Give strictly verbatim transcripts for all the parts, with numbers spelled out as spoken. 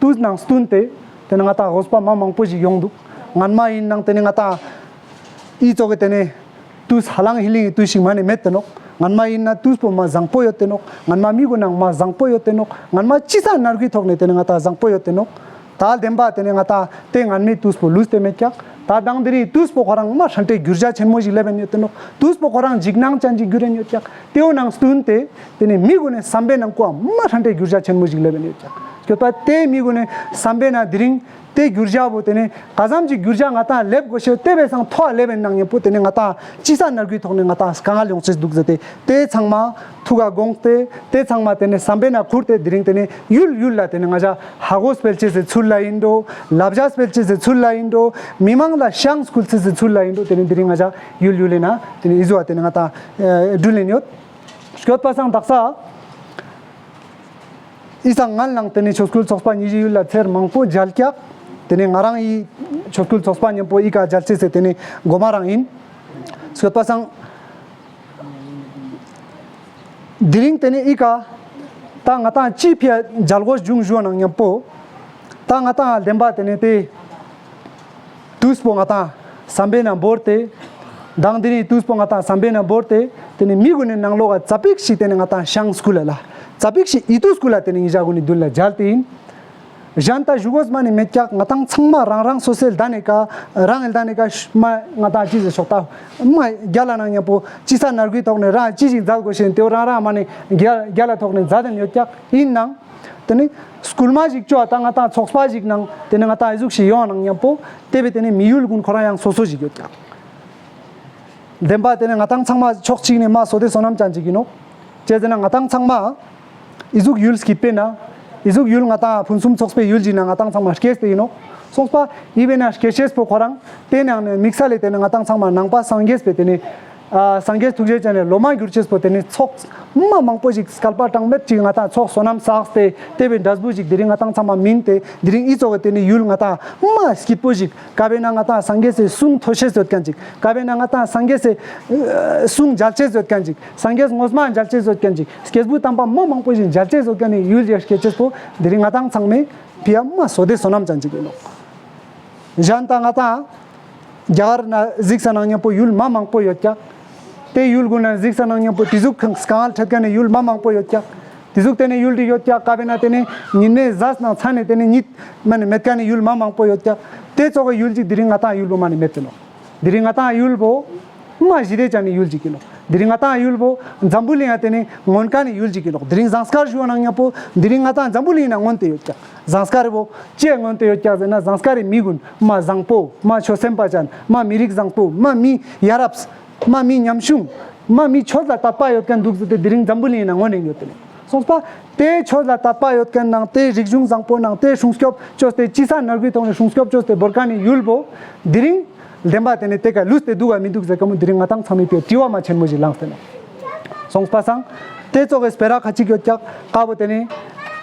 དུས་ནང་བསྟུན་ཏེ་དེ་ནི་ང་ཏང་དགོས་པ་མ་མང་པོ་ཞིག་ཡོང་འདུག། སྔན་མ་ཡིན་ནང་དེ་ནི་ང་ཏང་ཨི་ཙོག་གི་དེ་ནི་དུས་ཧ་ལང་ཧི་ལིང་གི་དུས་ཤིག་མ་ནི་མེད་དེ་ནོག། སྔན་མ་ཡིན་ན་དུས་པོ་མ་བཟང་པོ་ཡོད་དེ་ནོག། སྔན་མ་མི་གུན་ནང་མ་བཟང་པོ་ཡོད་དེ་ནོག། སྔན་མ་ཅི་ས་ནར་གུའི་ཐོག་ནས་དེ་ནི་ང་ཏང་བཟང་པོ་ཡོད་དེ་ནོག། ད་བདེན་པ་དེ་ནི་ང་ཏང་དེ་སྔན་མའི་དུས་པོ་ལུས་ཏེ་མེད་ཀྱག། ད་དང་དེ་རིང་དུས་པོ་ཁོ་རང་མ་ཧྲན་ཏེ་འགྱུར་བ་ཆེན་མོ་ཞིག་སླེབས་ཡོད་དེ་ནོག། དུས་པོ་ཁོ་རང་འཇིགས་སྣང་ཅན་ཅིག་འགྱུར་ཡོད་ཀྱག། དེའུ་ནང་བསྟུན་ཏེ་དེ་ནི་མི་གུན་ནི་བསམ་པའི་ནང་ཀོ་མ་ཧྲན་ཏེ་འགྱུར་བ་ཆེན་མོ་ཞིག་སླེབས་ཡོད་ཀྱག། སྐྱོད་པ་དེ་མི་གུན་ནི་བསམ་པའི་ནང་དེ་རིང་དེ་འགྱུར་བ་བོ་དེ་ནི་ག་ཙམ་གྱི་འགྱུར་བ་ང་ཏང་སླེབས་དགོས་ཤེས་དེ་བས་སང་མཐོ་བ་སླེབས་པའི་ནང་ཉམ་པོ་དེ་ནི་ང་ཏང་ཅི་ས་ནར་གུའི་ཐོག་ནས་ང་ཏང་དཀའ་ངལ་ཡོང་ཆེས་འདུག་ཟེར་ཏེ་དེ་ཚང་མ་ཐུགས་ཀ་དགོངས་ཏེ་དེ་ཚང་མ་དེ་ནི་བསམ་པའི་ནང་ཁུར་ཏེ་དེ་རིང་དེ་ནི་ཡུལ་ཡུལ་ལ་དེ་ནི་ང་ཞ་ཧ་གོ་སྤེལ་ཆེས་སི་ཚུལ་ལ་ཡིན་འགྲོ། ལབ་ཞ་སྤེལ་ཆེས་སི་ཚུལ་ལ་ཡིན་འགྲོ། མི་མང་ལ་ཤང་སྐུལ་ཆེས་སི་ཚུལ་ལ་ཡིན་འགྲོ། དེ་ནི་དེ་རིང་ང་ཞ་ཡུལ་ཡུལ་ལ་ན་དེ་ནི་ཨི་ཟུ་བ་དེ་ནི་ང་ཏང་སྒྲུལ་ལེན་ཡོད། སྐྱོད་པ་སང་དག་ས། ཨི་སང་ང་ལང་དེ་ནི་ཆོས་སྐུལ་ཚོགས་པ་ཉི་ཤུ་ཡུལ་ལ་ཚེར་མང་པོ་མཇལ་ཀྱག། དེ་ནི་ང་རང་ཨི་ཆོས་སྐུལ་ཚོགས་པ་མཉམ་པོ་ཨི་ཀ་མཇལ་ཆེས་སི་དེ་ནི་གོ་མ་རང་ཡིན། སྐྱོད་པ་སང་། དེ་རིང་དེ་ནི་ཨི་ཀ་ད་ང་ཏང་ཅི་ཕི་མཇལ་གོ་འབྱུང་ཞུ་ནང་མཉམ་པོ། ད་ང་ཏང་བདེན་པ་དེ་ནི་དེ་དུས་པོ་ང་ཏང་བསམ་པའི་ནང་བོར་ཏེ། དང་དེ་ནི་དུས་པོ་ང་ཏང་བསམ་པའི་ནང་བོར་ཏེ། དེ་ནི་མི་གུན་ནི་ནང་ལོག་ག་ཙ་པིག་ཞིག་དེ་ནི་ང་ཏང་ཤང་སྐུལ་ལ་ལ་ཙ་པིག་ཞིག་ཨི་དུས་སྐུལ་ལ་དེ་ནི་ཉི་ཞ་གུན་ནི་མདུན་ལ་མཇལ་ཏེ་ཡིན། གཞན་ད་ཞུ་གོས་མ་ནི་མེད་ཀྱག། ང་ཏང་ཚང་མ་རང་རང་སོ་སོའི་ལྡན་ནི་ཀ་རང་ལྡན་ནི་ཀ་མ་ང་ཏང་ཅི་ཟེར་ཤོག་ད་མ་རྒྱ་ལ་ནང་མཉམ་པོ་ཅི་ས་ནར་གུའི་ཐོག་ནས་རང་ཅི་ཞིག་མཛད་དགོས་ཤེས་དེའུ་རང་རང་མ་ནི་རྒྱ་རྒྱ་ལ་ཐོག་ནས་མཛད་དེ་ཡོད་ཀྱག། ཡིན་ནང་དེ་ནི་སྐུལ་མ་ཞིག་ཅོ་ད་ང་ཏང་ཚོགས་པ་ཞིག་ནང་དེ་ནི་ང་ཏང་ཨི་ཟུག་ཞིག་ཡོང་ནང་མཉམ་པོ་དེ་བས་དེ་ནི་མི་ཡུལ་གུན་ཁོ་རང་ཡང་སོ་སོ་ཞིག་ཡོད་ཀྱག། བདེན་པ་དེ་ནི་ང་ཏང་ཚང་མ་ཕྱོགས་གཅིག་ནས་མ་བསོད་བདེ་བསོད་ནམས་ཅན་ཅིག་ཡིན་ནོག། ཅེས་ཟེར་ན་ང་ཏང་ཚང་མ་ཨི་ཟུག་ཡུལ་སྐྱིད་པས་ན་ཨི་ཟུག་ཡུལ་ང་ཏང་ཕུན་སུམ་ཚོགས་པའི་ཡུལ་ཅིག་ན་ང་ཏང་ཚང་མ་སྐྱེས་ཏེ་ཡིན་ནོག། སོང་པ་ཨི་བས་ན་སྐྱེ་ཤེས་པོ་ཁོ་རང་དེ་ནང་ནས་དམིགས་བསལ་ལས་དེ་ནི་ང་ཏང་ཚང་མ་ནང་པ་སངས་རྒྱས་པའི་དེ་ནི་ཨ་སངས་རྒྱས་ཐུགས་རྗེ་ཅན་ནས་ལོ་མ་གྱུར་ཅེས་པོ་དེ་ནི་ཚོགས་མ་མང་པོ་ཞིག་སྐལ་པ་གྲངས་མེད་ཅིག་ང་ཏང་ཚོགས་བསོད་ནམས་བསགས་ཏེ་དེ་བས་འབྲས་བུ་ཞིག་དེ་རིང་ང་ཏང་ཚང་མ་སྨིན་ཏེ་དེ་རིང་ཨི་ཙོག་གི་དེ་ནི་ཡུལ་ང་ཏང་མ་སྐྱིད་པོ་ཞིག་ཀ་བས་ན་ང་ཏང་སངས་རྒྱས་སི་གསུང་ཐོས་ཤེས་ཡོད་མཁན་ཅིག། ཀ་བས་ན་ང་ཏང་སངས་རྒྱས་སི་གསུང་མཇལ་ཆེས་ཡོད་མཁན་ཅིག། སངས་རྒྱས་ངོ་མ་མཇལ་ཆེས་ཡོད་མཁན་ཅིག། སྐྱེས་བུ་དམ་པ་མ་མང་པོ་ཞིག་མཇལ་ཆེས་ཡོད་མཁན་ནི་ཡུལ་ཡར་སྐྱེ་ཆེས་པོ་དེ་རིང་ང་ཏང་ཚང་མས་ཕི་ཡ་མ་བསོད་བདེ་བསོད་ནམས་ཅན་ཅིག་ཡིན་ནོག། གཞན་ད་ང་ཏང་རྒྱ་གར་ན་གཟིགས་ས་ནང་མཉམ་པོ་ཡུལ་མ་མང་པོ་ཡོད་ཀྱག། དེ་ཡུལ་གུན་ན་གཟིགས་ས་ནང་མཉམ་པོ་དེ་ཟུག་དཀའ་ངལ་འཕྲད་མཁན་ནི་ཡུལ་མ་མང་པོ་ཡོད་ཀྱག། དེ་ཟུག་དེ་ནི་ཡུལ་དེ་ཡོད་ཀྱག། ཀ་བས་ན་དེ་ནི་ཉིན་མེད་ཟས་ནང་ཚ་ནི་དེ་ནི་ཉིད་མ་ནི་མེད་མཁན་ནི་ཡུལ་མ་མང་པོ་ཡོད་ཀྱག། དེ་ཙོག་གི་ཡུལ་ཅིག་དེ་རིང་ང་ཏང་ཡུལ་བོ་མ་ནི་མེད་དེ་ནོག། དེ་རིང་ང་ཏང་ཡུལ་བོ་མ་གཞི་རེ་ཅན་ནི་ཡུལ་ཅིག་ཡིན་ནོག། དེ་རིང་ང་ཏང་ཡུལ་བོ་འཛམ་བུ་གླིང་ཡ་དེ་ནི་མངོན་མཁན་ནི་ཡུལ་ཅིག་ཡིན་ནོག། དེ་རིང་ཟངས་དཀར་ཞུ་ནང་མཉམ་པོ་དེ་རིང་ང་ཏང་འཛམ་བུ་གླིང་ན་མངོན་ཏེ་ཡོད་ཀྱག། ཟངས་དཀར་བོ་ཅི་མངོན་ཏེ་ཡོད་ཀྱག་ཟེར་ན་ཟངས་དཀར་རི་མི་གུན་མ་བཟང་པོ་མ་ཆོས་སེམས་དཔའ་ཅན་མ་མི་རིགས་བཟང་པོ་མ་མི་ཡ་རབས་མ་མི་ཉམ་ཆུང་མ་མི་ཆོས་ལ་དད་པ་ཡོད་མཁན་འདུག་ཟེར་ཏེ་དེ་རིང་འཛམ་བུ་གླིང་ན་མངོན་ནས་ཡོད་དེ་ནི། སོང་པ། དེ་ཆོས་ལ་དད་པ་ཡོད་མཁན་ནང་དེ་རིག་གཞུང་བཟང་པོ་ནང་དེ་སྲུང་སྐྱོབ་བཅོས་ཏེ་ཅི་ས་ནར་གུའི་ཐོག་ནས་སྲུང་སྐྱོབ་བཅོས་ཏེ་བོར་མཁན་ནི་ཡུལ་བོ། དེ་རིང་བདེན་པ་དེ་ནི་དེ་ཀ་ལུས་ཏེ་འདུག་ག་མི་འདུག་ཟེར་ག་མོ་དེ་རིང་ང་ཏང་ཚང་མའི་དེ་དྲི་བ་མ་ཆེན་མོ་ཞིག་ལངས་ཏེ་ནོག། སོང་པ་སང་། དེ་ཙོག་གི་སྤེ་ར་ཁ་ཅིག་ཡོད་ཀྱག་ཀ་བོ་དེ་ནི།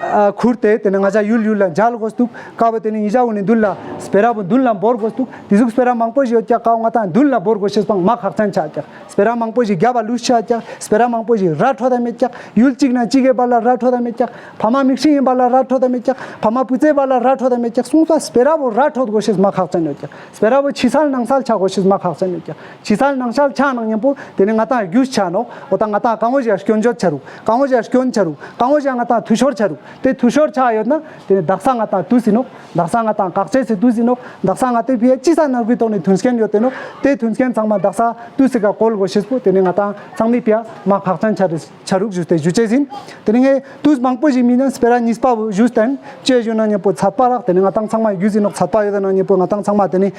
ཨ་ཁུར་ཏེ་དེ་ནི་ང་ཅག་ཡུལ་ཡུལ་ལ་མཇལ་དགོས་འདུག། ཀ་བོ་དེ་ནི་ཉི་ཞག་གུན་ནི་མདུན་ལ་སྤེ་ར་བོ་མདུན་ལ་འབོར་དགོས་འདུག། དེ་ཟུག་སྤེ་ར་མང་པོ་ཞིག་ཡོད་ཀྱག་ཀ་བོ་ང་ཏང་མདུན་ལ་འབོར་དགོས་ཤེས་པང་མ་ཁག་ཅན་ཆགས་ཀྱག། སྤེ་ར་མང་པོ་ཞིག་རྒྱབ་པ་ལུས་ཆགས་ཀྱག། སྤེ་ར་མང་པོ་ཞིག་ར་འཕྲོད་ད་མེད་ཀྱག། ཡུལ་གཅིག་ན་གཅིག་གི་བར་ལ་ར་འཕྲོད་ད་མེད་ཀྱག། ཕ་མ་མིག་ཤེས་ཡིན་པ་ལ་ར་འཕྲོད་ད་མེད་ཀྱག། ཕ་མ་བུ་ཚའི་བར་ལ་ར་འཕྲོད་ད་མེད་ཀྱག། སོང་ཙང་སྤེ་ར་བོ་ར་འཕྲོད་དགོས་ཤེས་མ་ཁག་ཅན་ཡོད་ཀྱག། སྤེ་ར་བོ་ཕྱི་སལ་ནང་སལ་ཆགས་དགོས་ཤེས་མ་ཁག་ཅན་ཡོད་ཀྱག། ཕྱི་སལ་ནང་སལ་ཆགས་ནང་མཉམ་པོ་དེ་ནི་ང་ཏང་རྒྱུས་ཆགས་ནོག། འོ་ད་ང་ཏང་གང་བོ་ཞིག་སྐྱོན་བརྗོད་ཆ་རུག། གང་བོ་ཞིག་སྐྱོན་ཆ་རུག། གང་བོ་ཞིག་ང་ཏང་འཐུས་ཤོར་ཆ་རུག། དེ་འཐུས་ཤོར་ཆགས་ཡོད་ན་དེ་ནི་དག་ས་ང་ཏང་དུས་ཡིན་ནོག། དག་ས་ང་ཏང་བཀག་ཆའི་ཚེ་དུས་ཡིན་ནོག། དག་ས་ང་ཏང་ཕི་ཡ་ཅི་ས་ནར་གུའི་ཐོག་ནས་མཐུན་རྐྱེན་ཡོད་དེ་ནོག། དེ་མཐུན་རྐྱེན་ཚང་མ་དག་ས་དུས་སི་ཀ་བཀོལ་དགོས་ཤེས་པོ་དེ་ནི་ང་ཏང་ཚང་མའི་ཕི་ཡ་མ་ཁག་ཅན་ཆ་རུག། ཆ་རུག་ཞུས་ཏེ་ཞུ་ཅེས་ཡིན། དེ་ནི་ངས་དུས་མང་པོ་ཞིག་མིན་ན་སྤེ་ར་གཉིས་པ་བོ་ཞུས་ཏེ་ཅེས་ཞུ་ན་མཉམ་པོ་ཚད་པ་རག། དེ་ནི་ང་ཏང་ཚང་མ་རྒྱུས་ཡིན་ནོག། ཚད་པ་ཡོད་ན་མཉམ་པོ་ང་ཏང་ཚང་མ་དེ་ནི་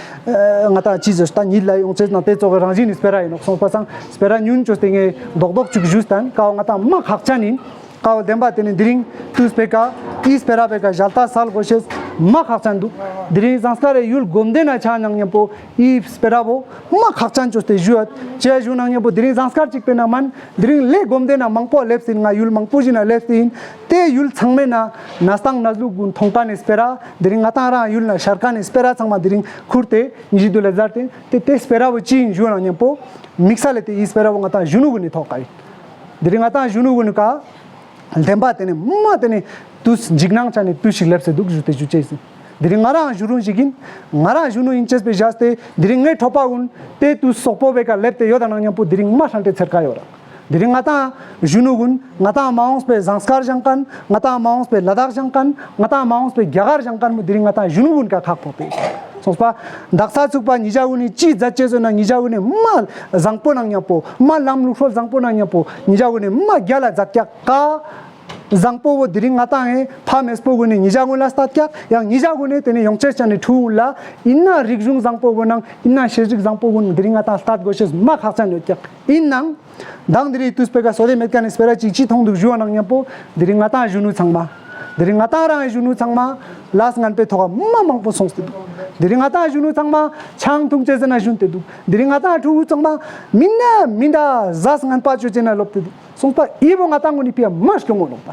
ང་ཏང་ཅི་ཟེར་ད་ཉིད་ལ་ཡོང་ཅེས་ན་དེ་ཙོག་གི་རང་བཞིན་ནི་སྤེ་ར་ཡིན་ནོག། སོང་པ་སང་སྤེ་ར་ཉུང་ཅོས་ཏེ་ངས་རྡོག་རྡོག་ཅིག་ཞུས་ཏེ་ཀ་བོ་ང་ཏང་མ་ཁག་ཅན་ཡིན། ཀ་བོ་བདེན་པ་དེ་ནི་དེ་རིང་དུས་སྤེ་ཀ་ཨི་སྤེ་ར་སྤེ་ཀ་ཞལ་ཏ་སལ་དགོས་ཤེས་མ་ཁག་ཅན་འདུག། དེ་རིང་ཟངས་དཀར་རི་ཡུལ་སྒོམ་སྡེ་ན་ཆ་ནང་མཉམ་པོ་ཨི་སྤེ་ར་བོ་མ་ཁག་ཅན་ཅོས་ཏེ་ཞུ་ཡོད། ཅེས་ཞུ་ནང་མཉམ་པོ་དེ་རིང་ཟངས་དཀར་གཅིག་པའི་ནང་མན་དེ་རིང་ལས་སྒོམ་སྡེ་ན་མང་པོ་སླེབས་ཟིན། ང་ཡུལ་མང་པོ་ཞིག་ན་སླེབས་ཏེ་ཡིན། དེ་ཡུལ་ཚང་མའི་ན་ན་སྟངས་ན་ལུགས་གུན་མཐོང་མཁན་ནི་སྤེ་ར་དེ་རིང་ང་ཏང་རང་ཡུལ་ན་ཤར་མཁན་ནི་སྤེ་ར་ཚང་མ་དེ་རིང་ཁུར་ཏེ་ཉི་ཤུ་དུ་ལ་ཟར་ཏེ་དེ་དེ་སྤེ་ར་བོ་ཅི་ཡིན་ཞུ་ནང་མཉམ་པོ་དམིགས་བསལ་ལས་དེ་ཨི་སྤེ་ར་བོ་ང་ཏང་གཞོན་ནུ་གུན་ནི་ཐོག་ཀ་ཡིན། དེ་རིང་ང་ཏང་གཞོན་ནུ་གུན་ནི་ཀ་བདེན་པ་དེ་ནི་མ་དེ་ནི་དུས་འཇིགས་སྣང་ཆ་ནས་དུས་ཤིག་སླེབས་སེ་འདུག་ཞུ་སྟེ་ཞུ་ཅེས་ཟིན། དེ་རིང་ང་རང་གཞོན་ནུ་ཞིག་ཡིན། ང་རང་གཞོན་ནུ་ཡིན་ཅེས་པའི་བཞག་སྟེ་དེ་རིང་ངའི་གྲོགས་པ་ཀུན་དེ་དུས་སོག་པོ་བེ་ཀ་སླེབས་ཏེ་ཡོད་ད་ནང་མཉམ་པོ་དེ་རིང་མ་ཧྲང་ཏེ་ཚེར་ཀ་ཡོད་ར། དེ་རིང་ང་དང་གཞོན་ནུ་ཀུན་ང་དང་མ་འོངས་པའི་ཟངས་དཀར་ཞང་ཀན་ང་དང་མ་འོངས་པའི་ལ་དྭགས་ཞང་ཀན་ང་དང་མ་འོངས་པའི་རྒྱ་གར་ཞང་ཀན་མོ་དེ་རིང་ང་དང་གཞོན་ནུ་ཀུན་ཀ་ཁག་ཕོག་པས། སོང་པ། འདག་ས་ཚུགས་པ་ཉི་ཇ་ཀུན་ནི་ཅི་མཛད་ཅེས་སོ་ན་ཉི་ཇ་ཀུན་ནི་མ་བཟང་པོ་ནང་མཉམ་པོ་མ་ལམ་ལུགས་སྲོལ་བཟང་པོ་ནང་མཉམ་པོ་ཉི་ཇ་ཀུན་ནི་མ་རྒྱ་ལ་མཛད་ཀྱག་ཀ་བཟང་པོ་བོ་དེ་རིང་ང་དང་ངའི་ཕ་མེས་པོ་ཀུན་ནི་ཉི་ཇ་ཀུན་ལ་ལྟ་ཀྱག་ཡང་ཉི་ཇ་ཀུན་ནི་དེ་ནི་ཡོང་ཆེས་ཆ་ནི་ཕྲུ་གུ་ལ་ཡིན་ན་རིག་གཞུང་བཟང་པོ་ཀུན་ནང་ཡིན་ན་ཤེས་རིག་བཟང་པོ་ཀུན་དེ་རིང་ང་དང་ལྟ་དགོས་ཤེས་མ་ཁག་ཅན་ཡོད་ཀྱག་ཡིན་ནང་། མདང་དེ་རིང་དུས་སྤེལ་ཀ་སོ་དེ་མེད་ཀ་ནི་སྤེ་ར་ཅིག་ཅི་མཐོང་འདུག་ཞུ་བ་ནང་མཉམ་པོ་དེ་རིང་ང་དང་གཞོན་ནུ་ཚང་མ། དེ་རིང་ང་དང་རང་གཞོན་ནུ་ཚང་མ་ལས་ངན་པའི་ཐོག་མ་མང་པོ་སོང་སྟེ་འདུག་དེ་རིང་ང་དང་གཞོན་ནུ་ཚང་མ་ཆང་འཐུང་ཅེས་ཟེར་ན་གཞོན་ཏེ་འདུག་དེ་རིང་ང་དང་ཕྲུ་གུ་ཚང་མ་མི་འདྲ་མི་འདྲ་ཟས་ངན་པ་སྤྱོད་ཅེས་ན་ལོབ་སྟེ་འདུག་སོང་པ་ཨི་བོ་ང་དང་ངོ་ནི་ཕི་ཡ་མ་སྐྱོ་མོ་ལོག་པ།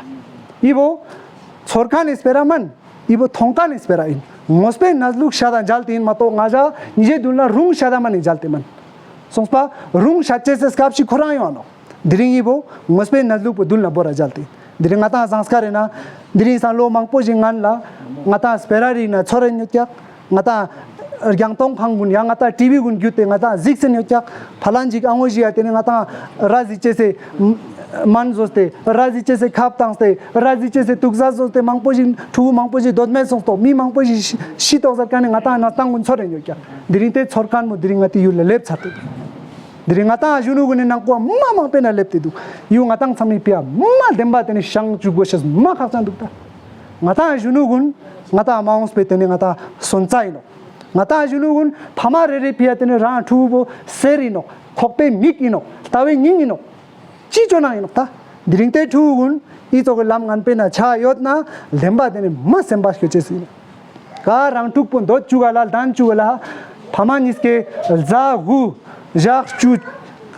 ཨི་བོ་ཚོར་ཁ་ནི་སྤེ་ར་མན། ཨི་བོ་ཐོང་ཀ་ནི་སྤེ་ར་ཡིན། ངོ་སྤེ་ན་ལུག་ཤ་དང་མཇལ་ཏེ་ཡིན་མ་གཏོགས་ང་ཞ་ཉི་ཞའི་མདུན་ལ་རུང་ཤ་དང་མ་ནི་མཇལ་ཏེ་མན། སོང་པ་རུང་ཤ་ཅེས་སེ་སྐབས་ཤིག་ཁོ་རང་ཡོང་ནོ། དེ་རིང་ཨི་བོ་ངོ་སྤེ་ན་ལུག་པོ་མདུན་ལ་བོ་ར་མཇལ་ཏེ། དེ་རིང་ང་དང་ཟངས་དཀར་རེ་ན། དེ་རིང་སང་ལོ་མང་པོ་ཞིག་ངན་ལ། ང་དང་སྤེ་ར་རིག་ན་ཚོར་རེ་ཉོ་ཀྱག་ང་དང་རྒྱང་མཐོང་ཁང་ཀུན་ཡང་ང་དང་ཊི་ཝི་ཀུན་བརྒྱུད་དེ་ང་དང་གཟིགས་སེ་ཡོད་ཀྱག་ཕ་ལན་ཅིག་ཨ་ངོ་ཞིག་ཡ་དེ་ནི་ང་དང་ར་གཟིགས་ཅེས་སེ་མན་བཟོས་ཏེ་ར་གཟིགས་ཅེས་སེ་ཁབ་བཏང་སྟེ་ར་གཟིགས་ཅེས་སེ་དུག་ཟ་བཟོས་ཏེ་མང་པོ་ཞིག་ཕྲུ་གུ་མང་པོ་ཞིག་གདོད་མའི་སོང་སྟོ་མི་མང་པོ་ཞིག་ཤི་ཤི་ཏོག་ཟེར་ཀ་ནི་ང་དང་ན་སྟངས་ཀུན་ཚོར་རེ་ཡོད་ཀྱག་དེ་རིང་དེ་ཚོར་མཁན་མོ་དེ་རིང་ང་དེ་ཡུལ་ལ་སླེབས་ཚར་ཏེ། དེ་རིང་ང་དང་གཞོན་ནུ་ཀུན་ནི་ནང་ཀོ་མ་མང་པོ་ན་སླེབས་ཏེ་འདུག་ཡུལ་ང་དང་ཚང་མའི་ཕི་ཡ་མ་བདེན་པ་དེ་ནི་ཤང་བཅུག་དགོས་ཤེས་མ་ཁག་ཅན་འདུག་ད། ང་དང་གཞོན་ནུ་ཀུན་ང་དང་མ་འོངས་པའི་དེ་ནི་ང་དང་སོན་རྩ་ཡིན་ནོག་ང་དང་གཞོན་ནུ་ཀུན་ཕ་མ་རེ་རེ་ཕི་ཡ་དེ་ནི་རང་ཕྲུ་གུ་བོ་གསེར་ཡིན་ནོག་ཁོག་པའི་མིག་ཡིན་ནོག་ལྟ་བའི་སྙིང་ཡིན་ནོག་ཅི་ཅོ་ནང་ཡིན་ནོག་ད། དེ་རིང་དེ་ཕྲུ་གུ་ཀུན་ཨི་ཙོག་གི་ལམ་ངན་པའི་ན་ཆ་ཡོད་ན་བདེན་པ་དེ་ནི་མ་སེམས་པ་སྐྱོ་ཅེས་ཡིན་ནོག་ག་རང་ཕྲུག་པོ་འདོད་བཅུག་ག་ལ་ལྡན་བཅུག་ག་ལ། ཕ་མ་གཉིས་ཀའི་ལ་དགུ་ཞག་བཅུ་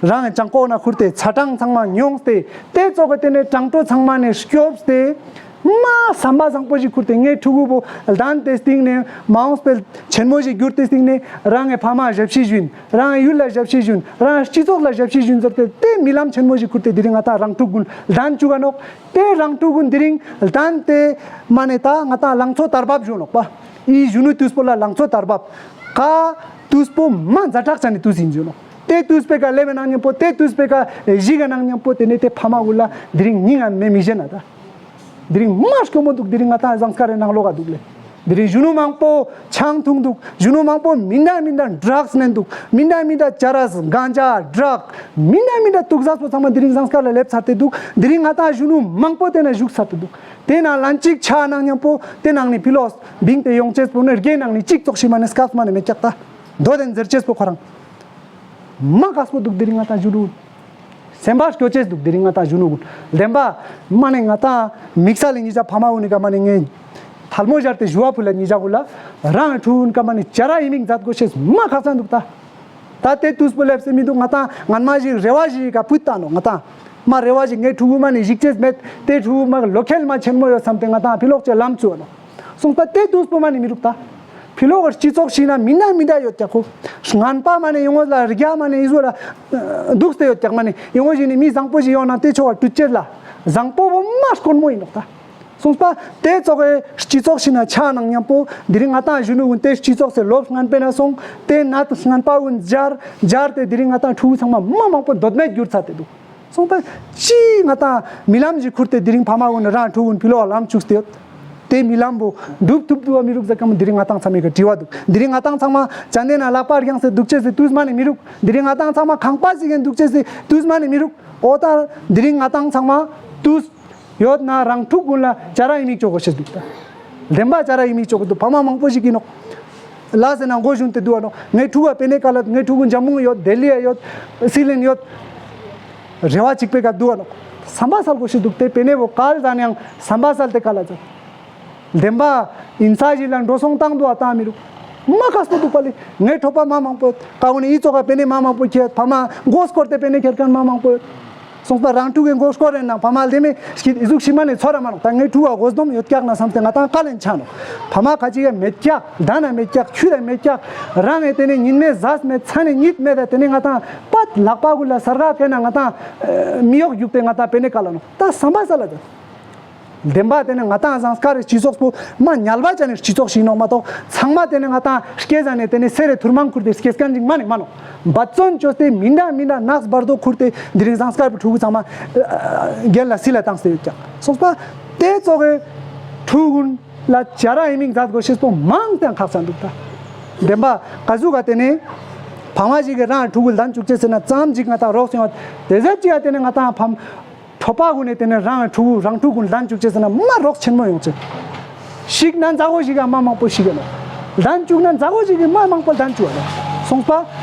རང་གི་བྱང་ཁོག་ན་ཁུར་ཏེ་ཚ་གྲང་ཚང་མ་མྱོང་སྟེ་དེ་ཙོག་གི་དེ་ནས་གྲང་དྲོ་ཚང་མ་ནས་སྐྱོབས་ཏེ་མ་བསམ་པ་བཟང་པོ་ཞིག་ཁུར་ཏེ་ངའི་ཕྲུ་གུ་པོ་ལྡན་ཏེ་སྟེང་ནས་མ་འོངས་པའི་ཆེན་མོ་ཞིག་གྱུར་ཏེ་སྟེང་ནས་རང་གི་ཕ་མ་ཞབས་ཕྱི་ཞུ་ཡིན། རང་གི་ཡུལ་ལ་ཞབས་ཕྱི་ཞུ་ཡིན། རང་གི་སྤྱི་ཚོགས་ལ་ཞབས་ཕྱི་ཞུ་ཡིན་ཟེར་ཏེ་དེ་རྨི་ལམ་ཆེན་མོ་ཞིག་ཁུར་ཏེ་དེ་རིང་ང་དང་རང་ཕྲུག་ཀུན་ལྡན་བཅུག་ག་ནོག་དེ་རང་ཕྲུག་ཀུན་དེ་རིང་ལྡན་ཏེ་མ་ནས་ད་ང་དང་ལང་ཚོ་དར་བབ་བཞུ་ནོག་པ། ཨི་གཞོན་ནུ་དུས་པོ་ལ་ལང་ཚོ་དར་བབ། ཀ་དུས་པོ་མ་ཛ་དྲག་ཆ་ནས་དུས་ཡིན་བཞུ་ནོག་དེ་དུས་པེ་ཀ་ལེ་བའི་ནང་མཉམ་པོ་དེ་དུས་པེ་ཀ་གཞི་ག་ནང་མཉམ་པོ་དེ་ནས་དེ་ཕ་མ་ཀུན་ལ་དེ་རིང་ཉིན་ང་མེ་མི་བཞེས་ན་ད། དེ་རིང་མ་སྐྱོ་མོ་འདུག་དེ་རིང་ང་དང་ཟངས་དཀར་རེ་ནང་ལོག་ག་འདུག་ལེ། དེ་རིང་གཞོན་ནུ་མང་པོ་ཆང་འཐུང་འདུག་གཞོན་ནུ་མང་པོ་མི་འདྲ་མི་འདྲ་ཌྲགས་ནས་འདུག་མི་འདྲ་མི་འདྲ་ཅ་ར་གན་ཇ་ཌྲག་མི་འདྲ་མི་འདྲ་དུག་ཟ་སོ་ཚང་མ་དེ་རིང་ཟངས་དཀར་ལ་སླེབས་ཚར་ཏེ་འདུག་དེ་རིང་ང་དང་གཞོན་ནུ་མང་པོ་དེ་ན་བཞུགས་ཚར་ཏེ་འདུག་དེ་ན་ལན་གཅིག་ཆ་ནང་མཉམ་པོ་དེ་ནང་ནས་ཕི་ལོགས་བིང་དེ་ཡོང་ཅེས་པོ་ནི་རྒྱའི་ནང་ནས་གཅིག་ཙོག་ཤི་མ་ནས་སྐབས་མ་ནས་མེད་ཀྱག་ད། མདོ་དེ་འཛེར་ཅེས་པོ་ཁོ་རང་མ་དཀགས་པོ་འདུག་དེ་རིང་ང་དང་གཞོན་ནུ། སེམས་པ་སྐྱོ་ཅེས་འདུག་དེ་རིང་ང་དང་གཞོན་ནུ་ཀུན། བདེན་པ། མ་ནས་ང་དང་དམིགས་བསལ་ལས་ཉིས་ཆ་ཕ་མ་འུ་ནི་ཀ་མ་ནས་ངས། ཐལ་མོ་སྦྱར་ཏེ་ཞུ་བ་ཕུལ་ལ་ཉིས་ཆ་ཀུན་ལ། རང་ཕྲུ་གུ་ཀ་མ་ནས་བྱ་ར་ཡིན་མིན་མཛད་དགོས་ཤེས་མ་ཁག་ཚང་འདུག་ད། ད་དེ་དུས་པོ་སླེབས་སེ་མི་འདུག་ང་དང་ངན་མ་ཞིག་རེ་བ་ཞིག་ག་ཕུད་ད་ནོ་ང་དང་། མ་རེ་བ་ཞིག་ངའི་ཕྲུ་གུ་མ་ནས་ཞིག་ཅེས་མེད། དེ་ཕྲུ་གུ་མ་ལོ་ཁེལ་མ་ཆེན་མོ་ཡོད་བསམ་སྟེ་ང་དང་ཕི་ལོག་ཅེས་ལམ་བཙུགས་ནོ། སོང་ད་དེ་དུས་པོ་མ་ནས་མི་རུག་ད། ཕི་ལོག་གི་སྤྱི་ཚོགས་ཤིག་ན་མི་འདྲ་མི་འདྲ་ཡོད་ཀྱག་ཁོ། ངན་པ་མ་ནས་ཡོང་ལ་རྒྱ་མ་ནས་ཡི་བཟོ་ལ། འདུག་སྟེ་ཡོད་ཀྱག་མ་ནས་ཡོང་བཞིན་ནས་མི་བཟང་པོ་ཞིག་ཡོང་ན་དེ་ཆོ་བ་དུ་ཅེར་ལ། བཟང་པོ་བོ་མ་དཀོན་མོ་ཡིན་ནོག་ད། སོང་པ་དེ་ཙོག་གི་སྤྱི་ཚོགས་ཤིག་ན་ཆ་ནང་མཉམ་པོ་དེ་རིང་ང་དང་གཞོན་ནུ་ཀུན་དེ་སྤྱི་ཚོགས་སེ་ལོབས་ངན་པས་ན་སོང་དེ་ན་ངན་པ་ཀུན་སྦྱར་སྦྱར་ཏེ་དེ་རིང་ང་དང་ཕྲུ་གུ་ཚང་མ་མ་མང་པོ་འདོད་མེད་གྱུར་ཚར་ཏེ་འདུག་སོང་པ་ཅི་ང་དང་མི་ལམ་ཞིག་ཁུར་ཏེ་དེ་རིང་ཕ་མ་ཀུན་རང་ཕྲུ་གུ་ཀུན་ཕི་ལོག་ལམ་བཅུག་སྟེ་ཡོད། དེ་མི་ལམ་བོ་འགྲུབ་ཐུབ་ཐུབ་བ་མི་རུག་ཟེར་ཀ་མོ་དེ་རིང་ང་དང་ཚང་མའི་ག་དྲི་བ་འདུག་དེ་རིང་ང་དང་ཚང་མ་ཅན་དེ་ན་ལག་པ་རྒྱང་སེ་འདུག་ཅེས་སེ་དུས་མ་ནས་མི་རུག་དེ་རིང་ང་དང་ཚང་མ་ཁང་པ་ཞིག་གི་འདུག་ཅེས་སེ་དུས་མ་ནས་མི་རུག་འོ་ད་དེ་རིང་ང་དང་ཚང་མ་དུས་ཡོད་ན་རང་ཕྲུག་ཀུན་ལ་བྱ་ར་ཡིན་མིག་ཅོག་གོ་ཤེས་འདུག་ད། བདེན་པ་བྱ་ར་ཡིན་མིག་ཅོག་གི་འདུག་ཕ་མ་མང་པོ་ཞིག་ཡིན་ནོག་ལ་ཟེར་ན་མགོ་གཞུང་དེ་འདུག་བ་ནོག་ངའི་ཕྲུ་གུ་པེ་ནེ་ག་ལ་ངའི་ཕྲུ་གུ་འཇམ་མོ་ཡོད་དེ་ལི་ཡ་ཡོད་སི་ལིན་ཡོད། རེ་བ་གཅིག་པའི་ཀ་འདུག་བ་ནོག་བསམ་པ་སལ་གོ་ཤེས་འདུག་དེ་པེ་ནེ་བོ་གལ་ཟ་ནའང་བསམ་པ་སལ་ཏེ་ག་ལ་ཟ། བདེན་པ་ཡིན་ས་ཞིག་ལ་འགྲོ་སོང་བཏང་འདུག་བ་བཏང་མི་རུག་མ་ཁག་པོ་འདུག་པ་ལེ། ངའི་གྲོགས་པ་མ་མང་པོ་ཀ་བོ་ནི་ཨི་ཙོག་ག་པེ་ནེ་མ་མང་པོ་ཁྱེད་ཕ་མ་མགོ་སྐོར་ཏེ་པེ་ནེ་ཁྱེད་མཁན་མ་མང་པོ་ཡོད། སོང་པ་རང་ཕྲུ་གུའི་མགོ་སྐོར་རེ་ནང་ཕ་མ་ལྡེ་མི་ཨི་ཟུག་ཤི་མ་ནས་ཚོར་ར་མ་རོག་ད་ངའི་ཕྲུ་གུ་མགོ་སྡོམ་ཡོད་ཀྱག་ན་བསམ་སྟེ་ང་དང་ཀ་ལན་ཆ་ནོ། ཕ་མ་ཁ་ཅིག་ཡ་མེད་ཀྱག་ད་ན་མེད་ཀྱག་ཁྱུ་ད་མེད་ཀྱག་རང་ངས་དེ་ནས་ཉིན་མེད་ཟས་མེད་ཚ་ནས་གཉིད་མེད་ད་དེ་ནས་ང་དང་པད་ལག་པ་གུ་ལ་སར་ག་ཕེ་ན་ང་དང་མི་གཡོག་རྒྱུག་སྟེ་ང་དང་པེ་ནེ་ཀ་ལ་ནོ་ད་བསམ་པ་ས་ལ་ད། བདེན་པ་དེ་ནི་ང་ཏང་ཟངས་དཀར་རི་སྤྱི་ཚོགས་པོ་མ་ཉལ་བ་ཅན་ནི་སྤྱི་ཚོགས་ཤིག་ནོག་མ་གཏོགས། ཚང་མ་དེ་ནི་ང་ཏང་སྐྱེ་ས་ནས་དེ་ནི་སེ་རེ་ཐུར་མང་ཁུར་ཏེ་སྐྱེ་མཁན་ཅིག་མ་ནི་མ་ནོག་འབད་བརྩོན་བཅོས་ཏེ་མི་འདྲ་མི་འདྲ་ནགས་བར་དོ་ཁུར་ཏེ་འདི་རིང་ཟངས་དཀར་པའི་ཕྲུ་གུ་ཚང་མ་རྒན་ལ་སི་ལ་བཏང་སྟེ་ཡོད་ཀྱག་སོང་པ། དེ་ཚོ་གི་ཕྲུ་གུ་ལ་བྱ་ར་ཡི་མིག་མཛད་དགོས་ཤེས་པོ་མང་སྟེ་ཁག་ཅན་འདུག་ད། བདེན་པ་ག་ཟུག་ག་དེ་ནི་ཕ་མ་ཞིག་གི་རང་ཕྲུ་གུ་ལྡན་བཅུག་ཅེས་ཟེར་ན་ཙམ་ཅིག་ང་ཏང་རོགས་སེང་བ་དེ་ཟེར་ཅིག་ཡ་དེ་ནི་ང་ཏང་ཕམ། གྲོགས་པ་ཀུན་ནས་དེ་ནས་རང་ཕྲུ་གུ་རང་ཕྲུ་གུ་ལྡན་བཅུག་ཅེས་ཟེར་ན་མ་རོགས་ཆེན་མོ་ཡོང་ཅེས། ཤིག་ན་མཛའ་བོ་ཞིག་ག་མ་མང་པོ་ཤིག་ག་ལོ། ལྡན་བཅུག་ན་མཛའ་བོ་ཞིག་གི་མ་མང་པོ་ལྡན་བཅུག་ག་ལོ། སོང་པ།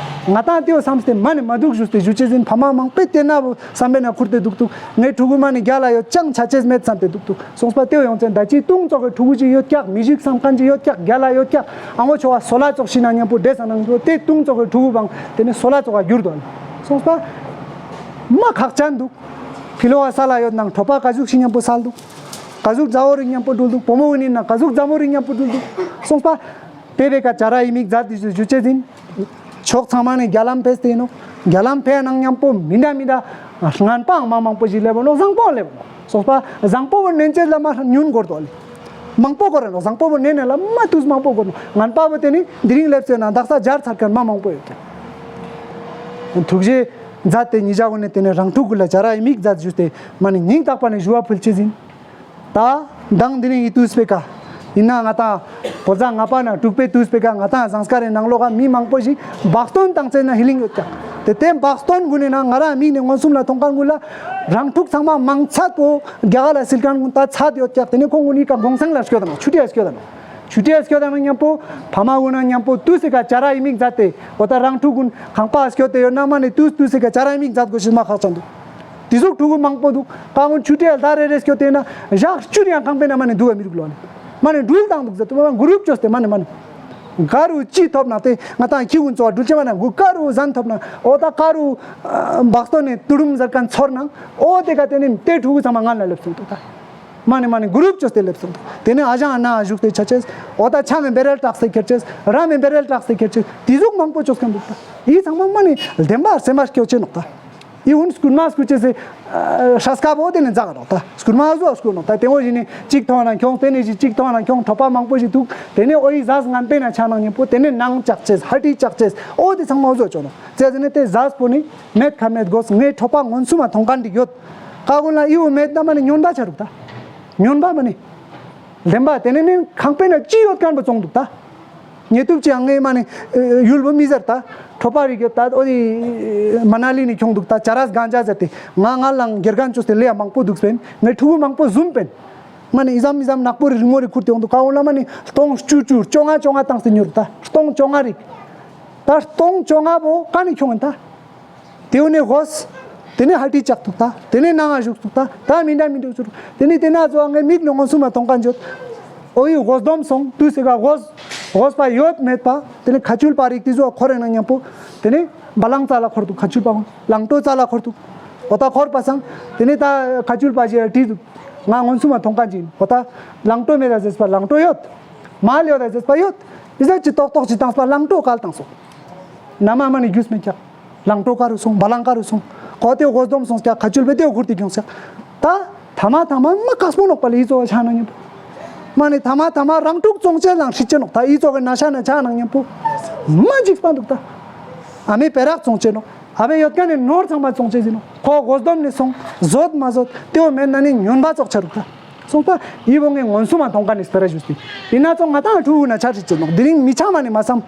ང་ཏང་དེའོ་བསམ་སྟེ་མ་ནི་མ་འདུག་ཞུས་ཏེ་ཞུ་ཅེས་ཟིན། ཕ་མ་མང་པོས་དེ་ན་བོ་བསམ་པའི་ན་ཁུར་ཏེ་འདུག་འདུག་ངའི་ཕྲུ་གུ་མ་ནི་རྒྱ་ལ་ཡོད་ཅང་ཆ་ཅེས་མེད་བསམ་སྟེ་འདུག་འདུག་སོང་པ། དེའོ་ཡོང་ཅེས་ད་ཅི་ཏུང་ཙོག་གི་ཕྲུ་གུ་ཅིག་ཡོད་ཀྱག་མི་ཞིག་བསམ་མཁན་ཅིག་ཡོད་ཀྱག་རྒྱ་ལ་ཡོད་ཀྱག་ཨ་ངོ་ཆོ་བ་སོ་ལ་ཙོག་ཤི་ན་མཉམ་པོ་འདྲེ་ས་ནང་དུ་དེ་ཏུང་ཙོག་གི་ཕྲུ་གུ་བང་དེ་ནི་སོ་ལ་ཙོག་ག་འགྱུར་དོ་ལ། སོང་པ། མ་ཁག་ཅན་འདུག་ཕི་ལོ་བ་ས་ལ་ཡོད་ནང་གྲོགས་པ་ག་ཟུག་ཤིག་མཉམ་པོ་སལ་འདུག་ག་ཟུག་མཛའ་བོ་རིགས་མཉམ་པོ་འགྲུལ་འདུག་བུ་མོ་བུ་ནི་ན་ག་ཟུག་མཛའ་མོ་རིགས་མཉམ་པོ་འགྲུལ་འདུག་སོང་པ། དེ་བས་ཀ་བྱ་ར་ཡི་མིག་མཛད་དེ་ཞུ་ཅེས་ཟིན། ཕྱོགས་ཚང་མ་ནས་རྒྱ་ལམ་ཕེབས་ཏེ་ཡིན་ནོ། རྒྱ་ལམ་ཕེབས་ནང་མཉམ་པོ་མི་འདྲ་མི་འདྲ་ངན་པའང་མ་མང་པོ་ཞིག་སླེབས་ནོ། བཟང་པོ་སླེབས་ནོ། སོང་པ། བཟང་པོ་བོ་ནན་ཅེས་ལ་མ་ཉུན་གོར་དོ་ལེ། མང་པོ་གོ་ར་ནོ། བཟང་པོ་བོ་ནན་ནན་ལ་མ་དུས་མང་པོ་གོ་ནོ། ངན་པ་བོ་དེ་ནི་འདི་རིང་སླེབས་ཚེ་ན་དག་ས་སྦྱར་ཚར་མཁན་མ་མང་པོ་ཡོད་ཀྱང་། ཐུགས་རྗེ་མཛད་དེ་ཉིད་བྱ་བོ་ནི་དེ་ནི་རང་ཐུགས་ཀུན་ལ་བྱ་ར་ཡི་མིག་མཛད་ཞུས་ཏེ་མ་ནི་སྙིང་ཐག་པ་ནས་ཞུ་བ་ཕུལ་ཆེད་ཡིན། ད་མདང་འདི་ནི་ཡི་དུས་སྤེ་ཀ་ཡིན་ན་ང་ཏང་བོད་ཟླ་ལྔ་པ་ན་དྲུག་པའི་དུས་སྤེ་ཀ་ང་ཏང་ཟངས་དཀར་རི་ནང་ལོགས་ཀ་མི་མང་པོ་ཞིག་བག་སྟོན་བཏང་ཚེ་ན་ཧི་ལིང་ཡོད་ཀྱང་། དེ་དེ་བག་སྟོན་ཀུན་ནི་ན་ང་རང་མིག་ནས་མངོན་སུམ་ལ་མཐོང་མཁན་ཀུན་ལ། རང་ཐུགས་ཚང་མ་མང་ཚད་པོ་རྒྱ་གར་ལ་སིལ་མཁན་ཀུན་ད་ཚད་ཡོད་ཀྱག་དེ་ནི་ཁོང་ཀུན་ནི་ཀ་གོང་སེང་ལ་སྐྱོད་དང་ཆུ་ཏི་ཡ་སྐྱོད་དང་། ཆུ་ཏི་ཡ་སྐྱོད་དང་མཉམ་པོ་ཕ་མ་ཀུན་ན་མཉམ་པོ་དུས་སི་ཀ་བྱ་ར་ཡི་མིག་མཛད་དེ་འོ་ད་རང་ཕྲུ་གུན་གང་པ་སྐྱོད་དེ་ཡོད་ན་མ་ནི་དུས་དུས་སི་ཀ་བྱ་ར་ཡི་མིག་མཛད་དགོས་ཤེས་མ་ཁག་ཅན་འདུག་དེ་ཟུག་ཕྲུ་གུ་མང་པོ་འདུག་ཀ་ཀུན་ཆུ་ཏི་ཡ་ལྷ་རེ་རེ་སྐྱོད་དེ་ན་ཞག་བཅུ་ཡང་གང་པེ་ན་མ་ནི་འདུག་ག་མི་རུག་ལོ་ནི་མ་ནི་འགྲུལ་བཏང་འདུག་ཟེར་དུ་མ་གུ་རུབ་བཅོས་ཏེ་མ་ནི་མ་ནི། ག་རུ་ཅི་ཐོབ་ན་དེ་ང་ཏང་ཁྱི་ཀུན་ཚོ་བ་འགྲུལ་ཆེ་བ་ན་གུ་ག་རུ་ཟན་ཐོབ་ན་འོ་ད་ག་རུ་བག་སྟོན་ནས་ཏུ་རུམ་ཟེར་མཁན་ཚོར་ན་འོ་དེ་ག་དེ་ནི་དེ་ཕྲུ་གུ་ཚང་མ་ང་ལ་སླེབས་སོང་འདུག་ད། མ་ནི་མ་ནི་གུ་རུབ་བཅོས་ཏེ་སླེབས་སོང་འདུག་དེ་ནི་ཨ་ཞང་ཨ་ན་བཞུགས་ཏེ་ཆ་ཆེས་འོ་ད་ཆ་མི་འབེ་རལ་བྲག་སེ་ཁྱེར་ཆེས་ར་མི་འབེ་རལ་བྲག་སེ་ཁྱེར་ཆེས་དེ་ཟུག་མང་པོ་བཅོས་མཁན་འདུག་ད་ཡིད་ཚང་མ་མ་ནི་བདེན་པ་སེམས་མ་སྐྱོ་ཆེ་ནོག་ད། ཡིད་འོན་སྐུར་མ་སྐུར་ཆེ་སེ་ཧྲ་སྐ་བོ་དེ་ནི་འཛག་ནོག་ད་སྐུར་མ་བཟོ་སྐུར་ནོག་ད་དེ་འོ་ཞིག་ནི་གཅིག་ཐོང་ན་ཁྱོང་དེ་ནི་ཞིག་གཅིག་ཐོང་ན་ཁྱོང་གྲོགས་པ་མང་པོ་ཞིག་འདུག་དེ་ནི་འོ་ཡི་ཟས་ངན་པེ་ན་ཆ་ནང་ཉིན་པོ་དེ་ནི་ནང་བཅག་ཆེས་ཧ་ཏི་བཅག་ཆེས་འོ་དེ་ཚང་མ་བཟོ་ཆོག་ནོག་ཙེ་ཟེར་ནི་དེ་ཟས་པོ་ནི་མེད་ཁ་མེད་དགོས་ངའི་གྲོགས་པ་མངོན་སུམ་མ་མཐོང་མཁན་འགྲིག་ཡོད། ཀ་ཀུན་ལ་ཨི་བོ་མེད་ན་མ་ནི་ཉོན་པ་ཆ་རུག་ད། ཉོན་པ་མ་ནི། ལེན་པ་དེ་ནི་ནི་ཁང་པའི་ནང་ཅི་ཡོད་མཁན་པོ་བཙོང་འདུག་ད། ཉེ་དུབ་ཅི་ཡང་ངའི་མ་ནི་ཡུལ་བོ་མི་ཟེར་ད། གྲོ་པ་རིག་ཡོད་ད་ཨོ་དི་མ་ན་ལི་ནི་ཁྱོང་འདུག་ད་ཅ་རས་གང་ཅ་ཟེར་ཏེ་ང་ང་ལང་སྒེར་གང་བཅོས་ཏེ་ལས་ཡ་མང་པོ་འདུག་སྤེན་ངའི་ཕྲུ་གུ་མང་པོ་བཟུམ་སྤེན། མ་ནི་ཨི་ཟམ་ཨི་ཟམ་ནག་པོ་རི་རི་མོ་རི་ཁུར་ཏེ་ཡོང་འདུག་ཀ་འོང་ལ་མ་ནི་སྟོང་བཅུ་བཅུ་བཅོ་ལྔ་བཅོ་ལྔ་བཏང་སྟེ་ཉོ་རུག་ད་སྟོང་བཅོ་ལྔ་རིག་ད་སྟོང་བཅོ་ལྔ་བོ་ཀ་ནི་ཁྱོང་ཡིན་ད། དེའུ་ནས་ཧོས། དེ་ནས་ཧ་ཏི་ལྕགས་འདུག་ད། དེ་ནས་ནང་ང་བཞུགས་འདུག་ད། ད་མི་འདྲ་མི་འདྲ་བྱུར། དེ་ནས་དེ་ན་ཚོ་ངའི་མིག་ནང་ངོ་སུམ་མ་མཐོང་ག་འཇོད། ཨོ་ཡི་ཧོས་སྡོམ་སོང་དུས་སེ་ག་ཧོས། ཧོས་པ་ཡོད་མེད་པ། དེ་ནས་ཁ་ཆུལ་པ་རིག་དེ་ཚོ་འཁོར་ཡིན་ན་མཉམ་པོ། དེ་ནས་བ་ལང་རྩ་ལ་འཁོར་འདུག་ཁ་ཆུལ་པ་ལང་ཏོ་རྩ་ལ་འཁོར་འདུག་འོ་ད་འཁོར་པ་སང་། དེ་ནས་ད་ཁ་ཆུལ་པ་ཞེས་བྲིས་འདུག་ང་ངོ་སུམ་མ་མཐོང་ག་འཇིན་འོ་ད། ལང་ཏོ་མེད་ད་ཟེར་པ་ལང་ཏོ་ཡོད། མ་ལ་ཡོད་ད་ཟེར་པ་ཡོད། ཨི་ཟ་ཅི་ཏོག་ཏོག་ཅི་བཏང་པ་ལང་ཏོ་གལ་བཏང་སོང་། ན་མ་མ་ནི་རྒྱུས་མེད་ཀྱག་ལང་ཏོ་ཀ་རུ་སོང་བ་ལང་ཀ་རུ་སོང་། གོ་ཏེ་གོ་སྡོམ་སོང་ཀྱག་ཁ་ཆུལ་བེ་ཏེ་གུར་ཏེ་གྱོང་ཀྱག་ད་ཐ་མ་ཐ་མ་མ་ཀ་སྤོ་ནོག་པ་ལ་ཨི་ཙོ་བ་ཆ་ནང་ཉམ་པོ། མ་ནི་ཐ་མ་ཐ་མ་རང་ཕྲུག་ཙོང་ཆེ་ལང་ཧྲི་ཅེ་ནོག་ད་ཨི་ཙོ་གི་ན་ཤ་ན་ཆ་ནང་ཉམ་པོ། མ་འཇིགས་པ་འདུག་ད། ཨ་མེ་པེ་རག་ཙོང་ཆེ་ནོག་ཨ་བེ་ཡོད་ཀ་ནི་ནོར་ཚང་མ་ཙོང་ཆེ་ཟིན་ནོག་ཁོ་གོ་སྡོམ་ནི་སོང་བཟོད་མ་བཟོད་ཏེའོ་མེད་ན་ནི་ཉོན་པ་ཙོག་ཆ་རུག་ད། སོང་པ། ཡི་བོ་ངས་མངོན་སུམ་མ་མཐོང་ག་ནས་སྤེ་ར་ཞུས་ཏེ། ཡིན་ན་ཚོ་ང་ཏང་ཕྲུ་གུ་ན་ཆ་ཧྲི་ཅེ་ནོག་དེ་རིང་མི་ཆ་མ་ནས་མ་བསམ།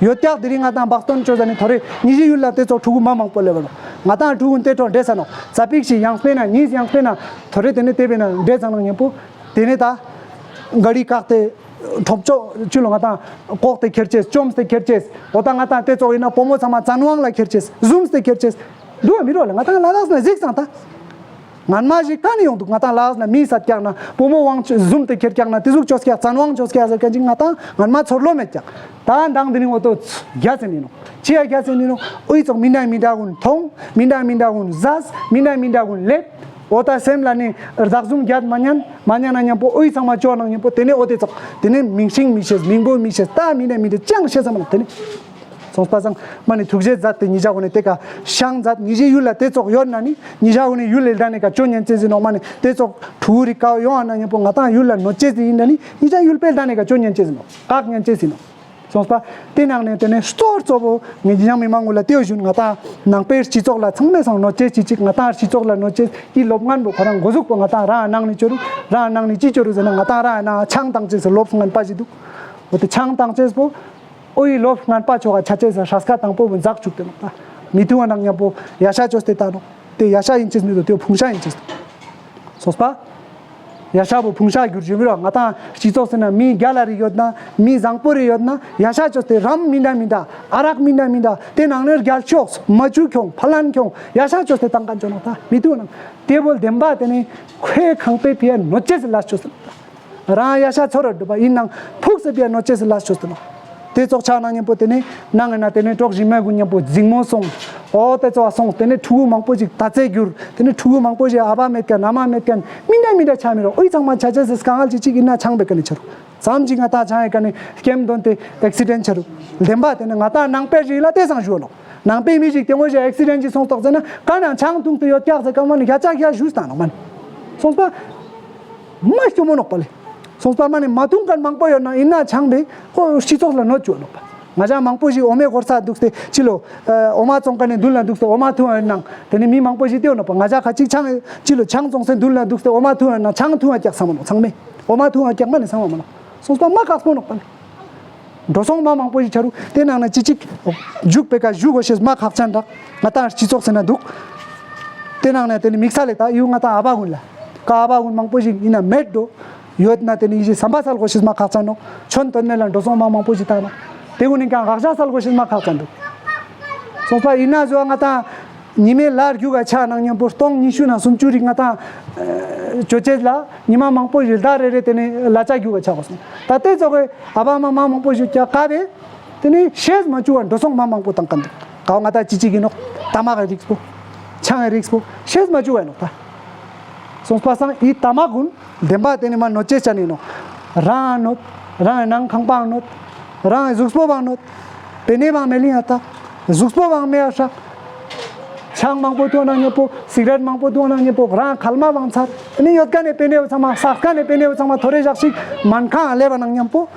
ཡོད་ཀྱག་དེ་རིང་ང་ཏང་བག་སྟོན་བཅོ་ཟ་ནས་ཐོ་རེ་ཉི་ཤི་ཡུལ་ལ་དེ་ཚོ་ཕྲུ་གུ་མ་མང་པོ་ལེ་བ་ནོག་ང་ཏང་ཕྲུ་གུ་དེ་ཐོ་འདྲེ་ས་ནོག་ཙ་པིག་ཞིག་ཡང་སྤེ་ན་ཉིས་ཡང་སྤེ་ན་ཐོ་རེ་དེ་ནས་དེ་བེ་ན་འདྲེ་ཚང་ནང་ཉན་པོ། དེ་ནས་ད། ག་རི་བཀག་སྟེ། གྲོབ་ཅོ་ཆུ་ལོ་ང་ཏང་ཀོག་སྟེ་ཁྱེར་ཅེས་བཅོམ་སྟེ་ཁྱེར་ཅེས་འོ་ད་ང་ཏང་དེ་ཚོ་ཡིན་ན་བུ་མོ་ཚང་མ་བཙན་དབང་ལ་ཁྱེར་ཅེས་བཟུམ་སྟེ་ཁྱེར་ཅེས། འདུག་མི་རོ་ལ་ང་ཏང་ལ་དྭགས་ན་གཟིགས་ཙང་ད། ངན་མ་ཞིག་ག་ནས་ཡོང་འདུག་ང་ཏང་ལ་དྭགས་ན་མི་སད་ཀྱག་ན་བུ་མོ་དབང་བཟུམ་སྟེ་ཁྱེར་ཀྱག་ན་དེ་ཟུག་ཅོས་ཀྱག་བཙན་དབང་ཅོས་ཀྱག་ཟེར་མཁན་ཅིག་ང་ཏང་ངན་མ་ཚོར་ལོ་མེད་ཀྱག་ད་མདང་དེ་རིང་འོ་ཏོ་རྒྱ་ཟེར་ནི་ནོ། ཅི་ཡ་རྒྱ་ཟེར་ནི་ནོ། ཨུ་ཡི་ཚོགས་མི་འདྲ་མི་འདྲ་གུན་མཐོང་། མི་འདྲ་མི་འདྲ་གུན་ཟས། མི་འདྲ་མི་འདྲ་གུན་ལེབ། འོ་ད་སེམས་ལ་ནི་བདག་བཟུང་རྒྱ་མ་ཉན། མ་ཉན་ན་མཉམ་པོ་ཨུ་ཡི་ཚང་མ་ཅོ་ནང་མཉམ་པོ་དེ་ནས་འོ་དེ་ཚོགས་དེ་ནས་མིང་སྲིང་མི་ཤེས་མིང་པོ་མི་ཤེས་ད་མི་འདྲ་མི་འདྲ་ཅང་ཤེས་ས་མ་ལ་དེ་ནས། སོང་པ་སང་མ་ནི་ཐུགས་རྗེ་མཛད་དེ་ཉི་ཤ་འོ་ནི་དེ་ཀ་ཤང་མཛད། ཉི་ཤ་ཡུལ་ལ་དེ་ཙོག་ཡོད་ན་ནི་ཉི་ཤ་འོ་ནི་ཡུལ་ལ་ལྡ་ནི་ཀ་ཅོ་ཉན་ཅེ་ཟི་ནོག་མ་ནི་དེ་ཙོག་ཕྲུ་གུ་རིག་ཀ་ཡོང་ཨ་ན་ཉམ་པོ་ང་ཏང་ཡུལ་ལ་ནོ་ཅེ་ཟི་ཡིན་ན་ནི་ཉི་ཤ་ཡུལ་པེ་ལྡ་ནི་ཀ་ཅོ་ཉན་ཅེ་ཟི་ནོག་ཀག་ཉན་ཅེ་ཟི་ནོག་སོང་པ། དེ་ནང་ནས་དེ་ནས་གཙོ་གཙོ་བོ་ངེད་ཀྱི་ཡང་མི་མང་ངུ་ལ་དེའོ་ཞུན་ང་ཏང་ནང་པའི་སྤྱི་ཚོགས་ལ་ཚང་མས་སང་ནོ་ཅེ་ཅི་ཅིག་ང་ཏང་སྤྱི་ཚོགས་ལ་ནོ་ཅེ་ཡི་སློབ་ངན་པོ་ཁོ་རང་འགོ་ཟུག་པོ་ང་ཏང་རང་ནང་ནས་ཅོ་རུ་རང་ནང་ནས་ཅི་ཅོ་རུ་ཟེར་ན་ང་ཏང་རང་ནང་ཆང་བཏང་ཅེས་སུ་སློབ་ངན་པ་ཞིག་འདུག་འོ་དེ་ཆང་བཏང་ཅེས་པོ། ཨོ་ཡི་ལོ་ངན་པ་ཆོ་ག་ཆ་ཆེ་ས་ཧྲ་སྐ་དང་པོ་བུ་འཛག་བཅུག་སྟེ་ནོག་ད། མི་ཐུ་བ་ནང་མཉམ་པོ་ཡ་ཤ་ཅོས་ཏེ་ད་ནོག་དེ་ཡ་ཤ་ཡིན་ཅེས་མི་འདུག་དེ་ཕུང་ཤ་ཡིན་ཅེས་འདུག་སོང་པ། ཡ་ཤ་བོ་ཕུང་ཤ་གྱུར་བཞིན་མི་རོགས་ང་ཏང་སྤྱི་ཚོགས་ཟེར་ན་མི་རྒྱ་ལ་རིགས་ཡོད་ན་མི་བཟང་པོ་རིགས་ཡོད་ན་ཡ་ཤ་ཅོས་ཏེ་རམ་མི་འདྲ་མི་འདྲ་ཨ་རག་མི་འདྲ་མི་འདྲ་དེ་ནང་ནས་རྒྱལ་ཕྱོགས་མ་ཅུ་ཁྱོང་ཕ་ལན་ཁྱོང་ཡ་ཤ་ཅོས་ཏེ་བཏང་མཁན་ཅོ་ནོག་ད་མི་ཐུ་བ་ནང་དེ་བོ་བདེན་པ་དེ་ནི་ཁོའི་ཁང་པའི་ཕི་ཡ་ནོ་ཅེས་ལ་ཅོས་ཟེར་ནོག་ད། རང་ཡ་ཤ་ཚོར་ར་འགྲུབ་པ་ཡིན་ནང་ཕུགས་སུ་བྱས་ནོ་ཅེས་སུ་ལ་ཤོད་དུ་ནོ། དེ་ཙོག་ཆགས་ན་མཉམ་པོ་དེ་ནས་ནང་ངི་ན་དེ་ནས་གྲོགས་གཞི་མ་གུན་མཉམ་པོ་འཛིང་མོ་སོང་། ཨོ་དེ་ཙོག་སོང་དེ་ནས་ཕྲུ་གུ་མང་པོ་ཞིག་ད་ཚེ་འགྱུར་དེ་ནས་ཕྲུ་གུ་མང་པོ་ཞིག་ཨ་ཕ་མེད་མཁན་ཨ་མ་མེད་མཁན་མི་འདྲ་མི་འདྲ་ཆགས་མི་རོགས་ཨོ་ཡི་ཚང་མ་ཆ་ཆ་སི་དཀའ་ངལ་ཅིག་ཅིག་ཡིན་ན་ཆང་བེད་ཀ་ནས་ཆ་རུ། ཙམ་ཅིག་ང་ཏང་ཆང་ཡེ་ཀ་ནས་སྐེམ་འདོན་ཏེ་ཨེག་སི་ཌེན་ཆ་རུ། བདེན་པ་དེ་ནས་ང་ཏང་ནང་པའི་རིགས་ལ་དེ་སང་ཞུ་ནོ། ནང་པའི་མི་ཞིག་དེ་ངོ་ཞིག་ཨེག་སི་ཌེན་ཅིག་སོང་ཏོག་ཟེར་ན་ག་ནང་ཆང་འཐུང་དུ་ཡོད་ཀྱག་ཟེར་གང་མ་ནི་རྒྱ་ཅག་རྒྱ་ཞུས་ཏང་ནོག་མ་ནི། སོང་པ། མ་ཤོ་མོ་ནོག་པ་ལེ། སོང་པ་མ་ནི་མ་འཐུང་མཁན་མང་པོ་ཡོད་ན་ཡིན་ན་ཆང་བེད་ཁོ་སྤྱི་ཚོགས་ལ་གནོད་བཅུག་ནོག་པ། ང་ཅག་མང་པོ་ཞིག་འོ་མའི་སྐོར་ས་འདུག་སྟེ་ཅི་ལོ། འོ་མ་བཙོང་མཁན་ནི་མདུན་ལ་འདུག་སྟེ་འོ་མ་འཐུང་ཡོད་ནང་དེ་ནི་མི་མང་པོ་ཞིག་བལྟས་ནོག་པ། ང་ཅག་ཁ་ཅིག་ཆང་ཅི་ལོ་ཆང་བཙོང་སའི་མདུན་ལ་འདུག་སྟེ་འོ་མ་འཐུང་ཡོད་ན་ཆང་འཐུང་ཡོད་ཀྱག་བསམ་མ་ནོག་ཚང་མས། འོ་མ་འཐུང་ཡོད་ཀྱག་མ་ནི་བསམ་མ་མ་ནོག་སོང་པ་མ་ཁག་སྤོ་ནོག་པ་ལེ། འགྲོ་སོང་མ་མང་པོ་ཞིག་ཆ་རུ་དེ་ནང་ན་ཅི་ཅིག་རྒྱུག་པེ་ཀ་རྒྱུག་གོ་ཤེས་མ་ཁག་ཅན་རག་ང་ཏང་སྤྱི་ཚོགས་ཟེར་ན་འདུག་དེ་ནང་ན་དེ་ནི་དམིགས་བསལ་ལེ་ད་ཡུལ་ང་ཏང་ཨ་ཕ་གུན་ལ་ཀ་ཨ་ཕ་གུན་མང་པོ་ཞིག་ཡིན་ན་མེད་འགྲོ་ཡོད་ན་དེ་ནི་ཡི་ཞིག་བསམ་པ་སལ་གོ་ཤེས་མ་ཁག་ཅན་ནོག་ཆོན་དོན་མེད་ལ་འགྲོ་སོང་མ་མང་པོ་ཞིག་ཏང་ནོག་དེ་གུན་ནི་ཀྱང་དགག་བྱ་སལ་གོ་ཤེས་མ་ཁག་ཅན་འདུག་སོང་པ་ཡིན་ན་ཟོ་ང་ཏང་ཉི་མའི་ལར་རྒྱུག་ག་ཆ་ནང་མཉམ་པོ་སྟོང་ཉི་ཤུ་ན་སུམ་ཅུ་རིག་ང་ཏང་ཅོ་ཅེས་ལ་ཉི་མ་མང་པོ་ཞིག་ཟླ་རེ་རེ་དེ་ནི་ལ་ཅག་རྒྱུག་ག་ཆ་གོ་སོང་ད་དེ་ཙོག་གི་ཨ་ཕ་མ་མ་མང་པོ་ཞིག་ཀྱག་ཀ་བེ། དེ་ནས་ཤེས་མ་བཅུག་པ་འགྲོ་སོང་མ་མང་པོ་བཏང་ག་འདུག་ཀའོ་ང་ད་ཅི་ཅི་གི་ནོག་ཏ་མ་གི་རིགས་པོ། ཆང་གི་རིགས་པོ། ཤེས་མ་བཅུག་པ་ནོག་ད། སོང་པ་སང་ཨི་ཏ་མ་གུན་བདེན་པ་དེ་ནི་མ་ནོ་ཅེས་ཅ་ནི་ནོག་རང་ནོད། རང་ནང་ཁང་པའང་ནོད། རང་གཟུགས་པོ་བང་ནོད། པེ་ནེ་བང་མེ་ལིང་ཨ་ད། གཟུགས་པོ་བང་མེ་ཨ་ཧྲག་ཆང་མང་པོ་འཐུང་ན་མཉེས་པོ། སིག་རེཊ་མང་པོ་འཐུང་ན་མཉེས་པོ། རང་ཁལ་མ་བང་ཚར། ཨ་ནི་ཡོད་ཀ་ནས་པེ་ནེ་བོ་ཚང་མ་སག་ཀ་ནས་པེ་ནེ་བོ་ཚང་མ་ཐོ་རེ་ཞག་ཞིག་མན་ཁང་ལེབ་ནང་མཉམ་པོ།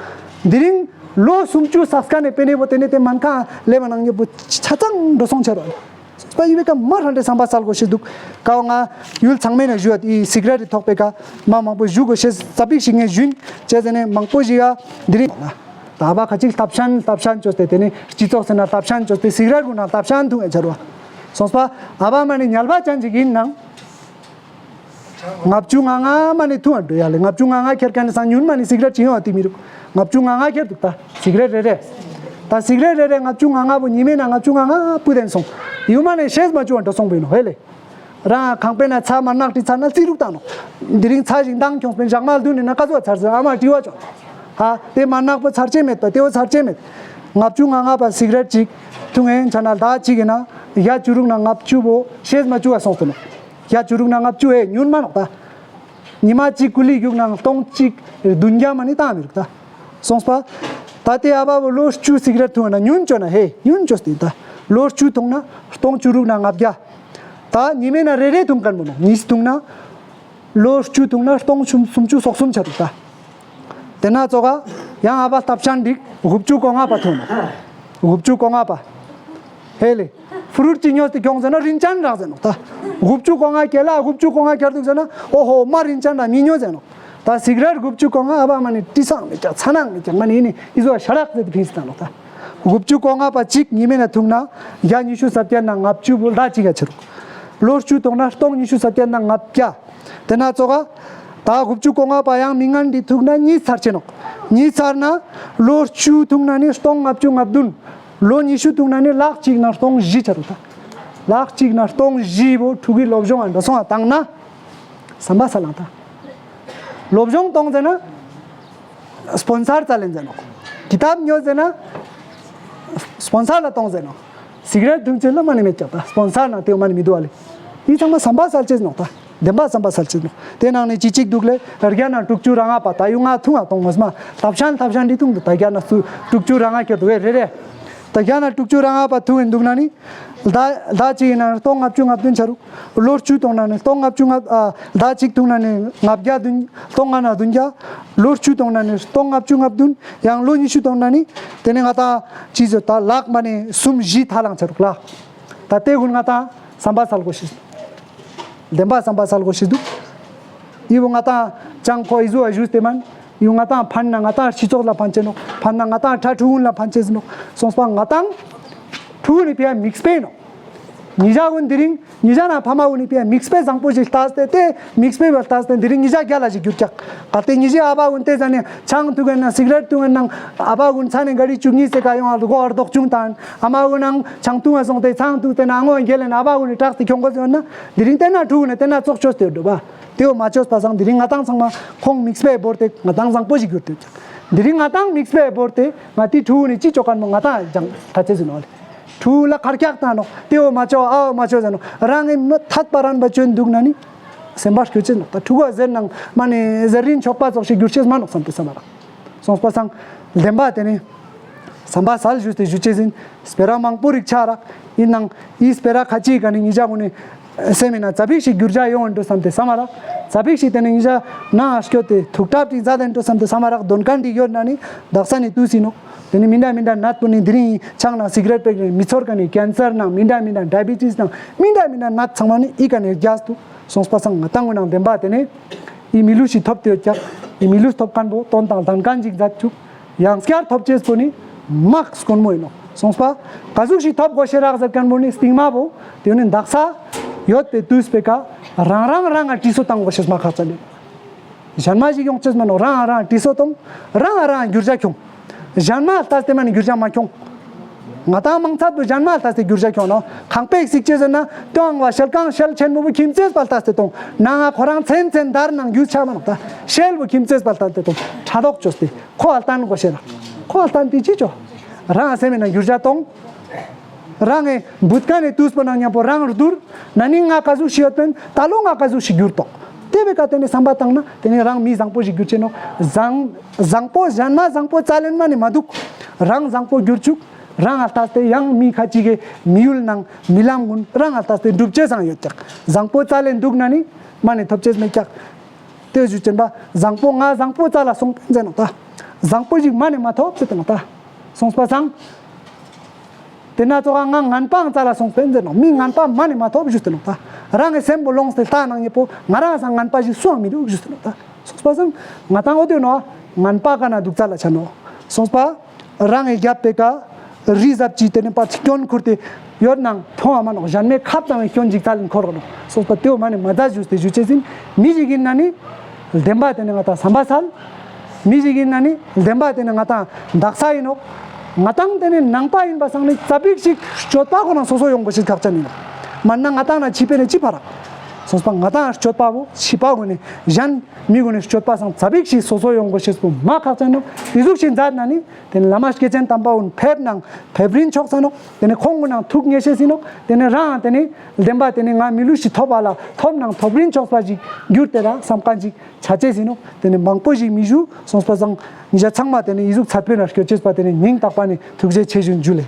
དེ་རིང་ལོ་སུམ་ཅུ་སག་ཀ་ནས་པེ་ནེ་བོ་དེ་ནས་དེ་མན་ཁང་ལེབ་ནང་མཉམ་པོ་ཆ་ཚང་འགྲོ་སོང་ཆེ་རོ། སོ་ཡི་བེ་ཀ་མ་རང་འདྲེ་བསམ་པ་སལ་གོ་ཤེས་འདུག་ཀའོ་ང་ཡུལ་ཚང་མའི་ནང་བཞུགས་ཡོད་ཨི་སིག་རེཊ་ཐོག་པེ་ཀ་མ་མང་པོ་བཞུགས་གོ་ཤེས་ཙ་པིག་ཞིག་ངས་ཞུན་བྱས་ཟེར་ནས་མང་པོ་ཞིག་ག་དེ་རིང་ད་བ་ཁ་ཅིག་ལྟ་བཤན་ལྟ་བཤན་བཅོས་ཏེ་དེ་ནས་སྤྱི་ཚོགས་ཟེར་ན་ལྟ་བཤན་བཅོས་ཏེ་སིག་རེཊ་གུན་ན་ལྟ་བཤན་འཐུང་ཡ་ཆ་རོ། སོང་པ་ཨ་བ་མ་ནི་ཉལ་བ་ཅན་ཅིག་ཡིན་ནང་། ལྔ་བཅུ་ང་ལྔ་མ་ནི་འཐུང་བ་འགྲོ་ཡ་ལེ། ལྔ་བཅུ་ང་ལྔ་ཁྱེར་ཀ་ནི་སང་ཉུན་མ་ནི་སིག་རེཊ་ཅིག་ཡོང་བ་དེ་མི་རུག་ལྔ་བཅུ་ང་ལྔ་ཁྱེར་འདུག་ད་སིག་རེཊ་རེ་རེ། ད་སིག་རེཊ་རེ་རེ་ལྔ་བཅུ་ང་ལྔ་པོ་ཉི་མའི་ནང་ལྔ་བཅུ་ང་ལྔ་སྤུ་ལྡན་སོང་། ཡུ་མ་ནི་ཤེས་མ་བཅུག་བ་འགྲོ་སོང་པོ་ཡིན་ནོ་ཧེ་ལེ། རང་ཁང་པའི་ནང་ཚ་མ་ནག་དྲི་ཚ་ན་རྩི་རུག་བཏང་ནོ། དེ་རིང་ཚ་ཞིང་མདངས་ཁྱོངས་པའི་ཞག་མ་བདུན་ནི་ན་ཀ་ཟོ་ཚར་ཟེར་ཨ་མ་དྲི་བ་བྱོན། ཧ་དེ་མ་ནག་པོ་ཚར་ཅེ་མེད་པ་དེ་བོ་ཚར་ཅེ་མེད། ལྔ་བཅུ་ང་ལྔ་པ་སིག་རེཊ་ཅིག་འཐུང་ཨེ་ཆ་ན་ཟླ་གཅིག་གི་ནང་ཡ་བཅུ་རུག་ན་ལྔ་བཅུ་པོ་ཤེས་མ་བཅུག་བ་སོང་སྟེ་ནོ། ཡ་བཅུ་རུག་ན་ལྔ་བཅུ་ཨེ་ཉུན་མ་ནོག་ད། ཉི་མ་གཅིག་ཀུ་ལི་རྒྱུག་ན་སྟོང་གཅིག་བདུན་བརྒྱ་མ་ནི་བཏང་མི་རུག་ད། སོང་པ། ད་དེ་ཨ་བ་བོ་ལོ་བཅུ་སིག་རེཊ་འཐུང་ན་ཉུན་བཅོ་ན་ཧེ་ཉུན་བཅོས་ཏེ་ད། ལོ་བཅུ་འཐུང་ན་སྟོང་བཅུ་རུག་ན་ལྔ་བརྒྱ། ད་ཉི་མའི་ནང་རེ་རེ་འཐུང་མཁན་མོ་ནོ་གཉིས་འཐུང་ན། ལོ་བཅུ་འཐུང་ན་སྟོང་སུམ་སུམ་ཅུ་སོ་གསུམ་ཆ་རུག་ད། དེ་ན་ཙོག་ག་ཡང་ཨ་བ་ལྟ་བཤན་འགྲིག་དགུ་བཅུ་གོ་ལྔ་པ་འཐུང་ནོ། དགུ་བཅུ་གོ་ལྔ་པ། ཧེ་ལེ། ཕུ་རུར་ཅི་ཉོས་ཏེ་གྱོང་ཟེར་ན་རིན་ཅན་རག་ཟེར་ནོ་ད། དགུ་བཅུ་གོ་ལྔ་སྐྱེ་ལ་དགུ་བཅུ་གོ་ལྔ་སྐྱར་འདུག་ཟེར་ན་ཨོ་ཧོ་མ་རིན་ཅན་རག་མི་ཉོ་ཟེར་ནོ། ད་སིག་རེཊ་དགུ་བཅུ་གོ་ལྔ་ཨ་བ་མ་ནི་ཏི་སང་མི་ཀྱག་ཚ་ནང་མི་ཀྱག་མ་ནི་ནི་ཨི་ཟོ་ཤ་རག་ཟེར་ཏེ་ཕིན་སི་ད་ནོ་ད། དགུ་བཅུ་གོ་ལྔ་པ་གཅིག་ཉི་མའི་ནང་འཐུང་ན་ཡ་ཉི་ཤུ་རྩ་བརྒྱད་ན་ལྔ་བཅུ་པོ་ཟླ་གཅིག་ག་ཆ་རུག་ལོ་བཅུ་འཐུང་ན་སྟོང་ཉི་ཤུ་རྩ་བརྒྱད་ན་ལྔ་བརྒྱ། དེ་ན་ཙོག་ག་ད་དགུ་བཅུ་གོ་ལྔ་པ་ཡང་མི་ངན་འདི་ཐུག་ན་གཉིས་ཚར་ཆེ་ནོག་གཉིས་ཚར་ན་ལོ་བཅུ་ཐུག་ན་ནི་སྟོང་ལྔ་བཅུ་ང་བདུན། ལོ་ཉི་ཤུ་ཐུག་ན་ནི་ལག་གཅིག་ན་སྟོང་བཞི་ཆ་རུག་ད། ལག་གཅིག་ན་སྟོང་བཞི་བོ་ཕྲུ་གུའི་སློབ་སྦྱོང་ཨ་འགྲོ་སོང་ཨ་བཏང་ན། བསམ་པ་ས་ལང་ད། སློབ་སྦྱོང་གཏོང་ཟེར་ན། སྤོན་སར་རྩ་ལེན་ཟེར་ནོག་གི་ཏབ་ཉོ་ཟེར་ན། སྤོན་སར་ལ་གཏོང་ཟེར་ནོག་སིག་རེཊ་འཐུང་ཚུལ་ལ་མ་ནི་མེད་ཀྱག་ད་སྤོན་སར་ན་དེའོ་མ་ནི་མི་འདུག་ཨ་ལེ། ཡི་ཚང་མ་བསམ་པ་སལ་ཅེས་ནོག་ད། བདེན་པ་བསམ་པ་སལ་ཅེས་ནོག་དེ་ནང་ནས་ཅི་གཅིག་འདུག་ལེ་རྒྱ་ན་དྲུག་ཅུ་རེ་ལྔ་པ་ད་ཡུ་ང་ཐུང་ང་གཏོང་ངོ་སྨ་ལྟ་བཤན་ལྟ་བཤན་འདི་ཐུང་དུ་ད་རྒྱ་ན་སུ་དྲུག་ཅུ་རེ་ལྔ་ཁྱེར་དུ་བས་རེ་རེ། ད་བརྒྱ་ནང་དྲུག་ཅུ་རེ་ལྔ་བར་ཐུག་ཡིན་འདུག་ན་ནི། ཟླ་ཟླ་གཅིག་ཡིན་ན་ནི་སྟོང་ལྔ་བཅུ་ང་བདུན་ཆ་རུག་ལོ་བཅུ་གཏོང་ན་ནི་སྟོང་ལྔ་བཅུ་ང་ཨ་ཟླ་གཅིག་ཐུག་ན་ནི་ལྔ་བརྒྱ་བདུན། སྟོང་ལྔ་ན་བདུན་བརྒྱ། ལོ་བཅུ་གཏོང་ན་ནི་སྟོང་ལྔ་བཅུ་ང་བདུན། ཡང་ལོ་ཉི་ཤུ་གཏོང་ན་ནི་དེ་ནི་ང་ཏང་ཅི་ཟེར་ད་ལག་མ་ནི་གསུམ་བཞི་ཐ་ལང་ཆ་རུག་ལ། ད་དེ་ཀུན་ང་ཏང་བསམ་པ་སལ་དགོས་ཤེས། བདེན་པ་བསམ་པ་སལ་དགོས་ཤེས་འདུག་ཡི་བོ་ང་ཏང་ཅང་ཁོ་ཨི་ཟུ་ཨ་ཞུས་ཏེ་མན། ཡི་བོ་ང་ཏང་ཕན་ན་ང་ཏང་སྤྱི་ཚོགས་ལ་ཕན་ཆེ་ནོག་ཕན་ན་ང་ཏང་ཁྲ་ཕྲུ་གུ་ལ་ཕན་ཆེ་ཟིན་ནོག་སོང་པ་ང་ཏང་ཕྲུ་གུ་ནི་ཕིའ་མིག་དཔེ་ནོག་ཉི་ཞག་ཀུན་དེ་རིང་ཉི་ཞག་ན་ཕ་མ་ཀུན་ནི་ཕིའ་མིག་དཔེ་བཟང་པོ་ཞིག་ལྟ་སྟེ་དེ་མིག་དཔེ་བ་ལྟ་སྟེ་དེ་རིང་ཉི་ཞག་རྒྱ་ལ་ཞིག་གྱུར་ཀྱག་གལ་ཏེ་ཉི་ཞག་ཨ་ཕ་ཀུན་དེ་ཟ་ནས་ཆང་འཐུང་ཡིན་ན་སིག་རེཊ་འཐུང་ཡིན་ན་ཨ་ཕ་ཀུན་ཚ་ནས་ག་རི་བཅུ་གཉིས་ཟེར་ག་ཡོང་ཨ་ལུ་གོ་ཨར་དོག་ཆུང་དང་ཨ་མ་ཀུན་ནང་ཆང་འཐུང་བ་སོང་སྟེ་ཆང་འཐུང་སྟེ་ན་ངོ་རྒྱལ་ལེན་ཨ་ཕ་ཀུན་ནི་སྐྲག་སྟེ་ཁྱོང་གོ་ཟེར་ན་དེ་རིང་དེ་ན་ཕྲུ་གུ་ནི་དེ་ན་བཙོག་ཆོས་ཏེ་འགྲོ་བ། དེའོ་མ་ཆོས་པ་སང་དེ་རིང་ང་ཏང་ཚང་མ་ཁོང་མིག་དཔེ་བོར་ཏེ་ང་ཏང་བཟང་པོ་ཞིག་གྱུར་ཏེ་ཡོད་ཀྱག་དེ་རིང་ང་ཏང་མིག་དཔེ་བོར་ཏེ་ང་ཏི་ཕྲུ་གུ་ནི་ཅི་ཆོག་མཁན་མོ་ང་ཏང་ཡང་ད་ཆེ་ཟིན་ནོ་ལེ། ཕྲུ་གུ་ལ་ཁར་ཀྱག་ཏང་ནོ་དེའོ་མ་ཆོ་ཨའོ་མ་ཆོ་ཟེར་ནོ་རང་ངི་མི་ཐད་པ་རན་པ་ཆོན་འདུག་ན་ནི་སེམས་པ་སྐྱོ་ཆེ་ནོ་ད་ཕྲུ་གུ་ཟེར་ནང་མ་ནི་ཟེར་རིན་ཆོག་པ་ཙོག་ཞིག་གྱུར་ཆེ་མ་ནོག་བསམ་སྟེ་བསམ་མ་རག་སོང་པ་སང་བདེན་པ་དེ་ནི། བསམ་པ་སལ་ཞུས་ཏེ་ཞུ་ཅེས་ཡིན། སྤེ་ར་མང་པོ་རིག་ཆ་རག་ཡིན་ནང་ཡི་སྤེ་ར་ཁ་ཅིག་ག་ནི་ཉི་ཞག་གུན་ནི་སེམས་མེད་ན་ཙ་པིག་ཞིག་འགྱུར་བྱ་ཡོང་འགྲོ་བསམ་སྟེ་བསམ་མ་རག་ཙ་པིག་ཞིག་དེ་ནི་ཉི་ཞག་ནང་སྐྱོད་དེ་ཐུག་ཐབས་ཅིག་མཛད་དེ་འགྲོ་བསམ་སྟེ་བསམ་མ་རག་དོན་ཀན་འགྲིག་ཡོད་ན་ནི་དག་ས་ནི་དུས་ཟིན་ནོ། དེ་ནི་མི་འདྲ་མི་འདྲ་ནད་པོ་ནི་དེ་རིང་ཆང་ནང་སིག་རེཊ་པེག་ནི་མི་ཚོར་ག་ནི་ཀེན་སར་ནང་མི་འདྲ་མི་འདྲ་ཌའི་བི་ཊིས་ནང་མི་འདྲ་མི་འདྲ་ནད་ཚང་མ་ནི་ཨི་ག་ནི་རྒྱས་འདུག་སོང་པ་སང་ང་ཏང་གུན་ནང་བདེན་པ་དེ་ནི་ཨི་མི་ལུས་ཤིག་ཐོབ་སྟེ་ཡོད་ཀྱག་ཨི་མི་ལུས་ཐོབ་མཁན་པོ་དོན་དང་ལྡན་མཁན་ཅིག་མཛད་བཅུག་ཡང་སྐྱར་ཐོབ་ཅེས་པོ་ནི་མག་དཀོན་མོ་ཡིན་ནོ། སོང་པ་ག་ཟུག་ཞིག་ཐོབ་དགོས་ཤེས་རག་ཟེར་མཁན་པོ་ནི་སྟིང་མ་པོ་དེ་ནི་དག་ས་ཡོད་པའི་དུས་པའི་ཀ་རང་རང་རང་ང་དྲི་སོ་བཏང་དགོས་ཤེས་མ་ཁག་ཙམ་ཡོད། གཞན་མ་ཞིག་ཡོང་ཅེས་མ་ནོ་རང་རང་དྲི་སོ་གཏོང་རང་རང་འགྱུར་བྱ་ཁྱོང་། གཞན་མ་ལྟ་སྟེ་མ་ནི་འགྱུར་བྱ་མ་ཁྱོང་། ང་ཏང་མང་ཚད་པོ་གཞན་མ་ལྟ་སྟེ་འགྱུར་བྱ་ཁྱོང་ནོ། ཁང་པའི་སིག་ཅེས་ཟེར་ན་ཏོང་བ་ཤེལ་ཁང་ཤེལ་ཆེན་མོ་བོ་ཁྱིམ་མཚེས་པ་ལྟ་སྟེ་གཏོང་ན་ང་ཁོ་རང་མཚན་མཚན་དར་ནང་འགྱུར་ཆ་མ་ནོ་ད་ཤེལ་བོ་ཁྱིམ་མཚེས་པ་ལྟ་སྟེ་གཏོང་ཕྲག་དོག་བཅོས་ཏེ་ཁོ་ཨ་ལྟན་དགོས་ཤེས་ར་ཁོ་ཨ་ལྟན་དེ་ཅི་ཅོ། རང་སེམས་ན་འགྱུར་བྱ་གཏོང་། རང་ངི་བུད་ཀ་ནི་དུས་པོ་ནང་མཉམ་པོ་རང་རྡུར་ན་ནི་ང་ག་ཟུག་ཤི་ཡོད་པན་ད་ལོ་ང་ག་ཟུག་ཤི་འགྱུར་ཏོག་དེ་བས་ཀ་དེ་ནི་བསམ་པ་བཏང་ན་དེ་ནི་རང་མི་བཟང་པོ་ཞིག་འགྱུར་ཆེ་ནོ། བཟང་བཟང་པོ་གཞན་མ་བཟང་པོ་རྩ་ལེན་མ་ནི་མ་འདུག་རང་བཟང་པོ་འགྱུར་བཅུག་རང་ང་ལྟ་སྟེ་ཡང་མི་ཁ་ཅིག་གི་མི་ཡུལ་ནང་མི་ལམ་ཀུན་རང་ང་ལྟ་སྟེ་འགྲུབ་ཅེས་སང་ཡོད་ཀྱག་བཟང་པོ་རྩ་ལེན་འདུག་ན་ནི་མ་ནི་ཐོབ་ཅེས་མེད་ཀྱག་དེ་ཞུ་ཅན་པ་བཟང་པོ་ང་བཟང་པོ་རྩ་ལ་སོང་པན་ཟེར་ནོ་ད། བཟང་པོ་ཞིག་མ་ནི་མ་ཐོབ་ཟེར་ཏེ་ནོ་ད། སོང་པ་སང་། དེ་ན་ཙོག་ང་ངན་པའང་རྩ་ལ་སོང་པན་ཟེར་ནོ་མི་ངན་པ་མ་ནི་མ་ཐོབ་ཞུ་ཟེར་ནོ་ད། རང་གི་སེམས་པོ་ལོངས་ཏེ་ལྟ་ནང་ཉེ་པོ་ང་རང་སང་ངན་པ་ཞིག་སུའང་མི་འདུག་ཞུ་ཟེར་ནོ་ད། སོང་པ་སང་ང་ཏང་འོ་དེ་ནོ་ངན་པ་ག་ན་འདུག་རྩ་ལ་ཆ་ནོ། སོང་པ། རང་གི་རྒྱབ་པེ་ཀ་རི་ཟབ་ཅི་དེ་ནི་པ་སྐྱོན་ཁུར་ཏེ་ཡོད་ནང་མཐོང་བ་མ་ནོག་གཞན་མའི་ཁབ་དང་བའི་སྐྱོན་ཅིག་རྩ་ལེན་འཁོར་ག་ནོ། སོང་པ་དེའོ་མ་ནི་མ་རྩ་ཞུ་སྟེ་ཞུ་ཅེས་ཡིན། མི་ཞིག་ཡིན་ན་ནི་བདེན་པ་དེ་ནི་ང་ཏང་བསམ་པ་སལ། མི་ཞིག་ཡིན་ན་ནི་བདེན་པ་དེ་ནི་ང་ཏང་དག་ས་ཡིན་ནོག་ང་ཏང་དེ་ནི་ནང་པ་ཡིན་པ་སང་ནི་ཙ་པིག་ཞིག་སྤྱོད་པ་ཁོ་ན་སོ་སོ་ཡོང་དགོས་ཤེས་ཁག་ཅན་ཡིན་ནོག་མ་ན་ང་ཏང་ན་ཕྱི་པེ་ནི་ཅི་ཕ་ར། སོང་པ་ང་ཏང་སྤྱོད་པ་བོ་ཕྱི་པ་གོ་ནི་གཞན་མི་གོ་ནི་སྤྱོད་པ་སང་ཙ་པིག་ཞིག་སོ་སོ་ཡོང་དགོས་ཤེས་པོ་མ་ཁག་ཅན་ནོ། དེ་ཟུག་ཞིག་མཛད་ན་ནི། དེ་ནི་བླ་མ་སྐྱེས་ཆེན་དམ་པ་ཀུན་ཕེབས་ནང་ཕེབས་རིན་ཆོག་ས་ནོག་དེ་ནི་ཁོང་ཀུན་ནང་ཐུག་ངེས་ཤེས་ཡིན་ནོག་དེ་ནི་རང་དེ་ནི་བདེན་པ་དེ་ནི་ང་མི་ལུས་ཤིག་ཐོབ་པ་ལ་ཐོབ་ནང་ཐོབ་རིན་ཆོག་པ་ཞིག་གྱུར་ཏེ་ར་བསམ་མཁན་ཅིག་ཆ་ཅེས་ཡིན་ནོག་དེ་ནི་མང་པོ་ཞིག་མི་ཞུ། སོང་པ་སང་ཉི་ཞག་ཚང་མ་དེ་ནི་ཡི་ཟུག་ཚད་པའི་ནང་སྐྱོད་ཅེས་པ་དེ་ནི་སྙིང་ཐག་པ་ནི་ཐུགས་རྗེ་ཆེ་ཞུ་འཇུ་ལེ།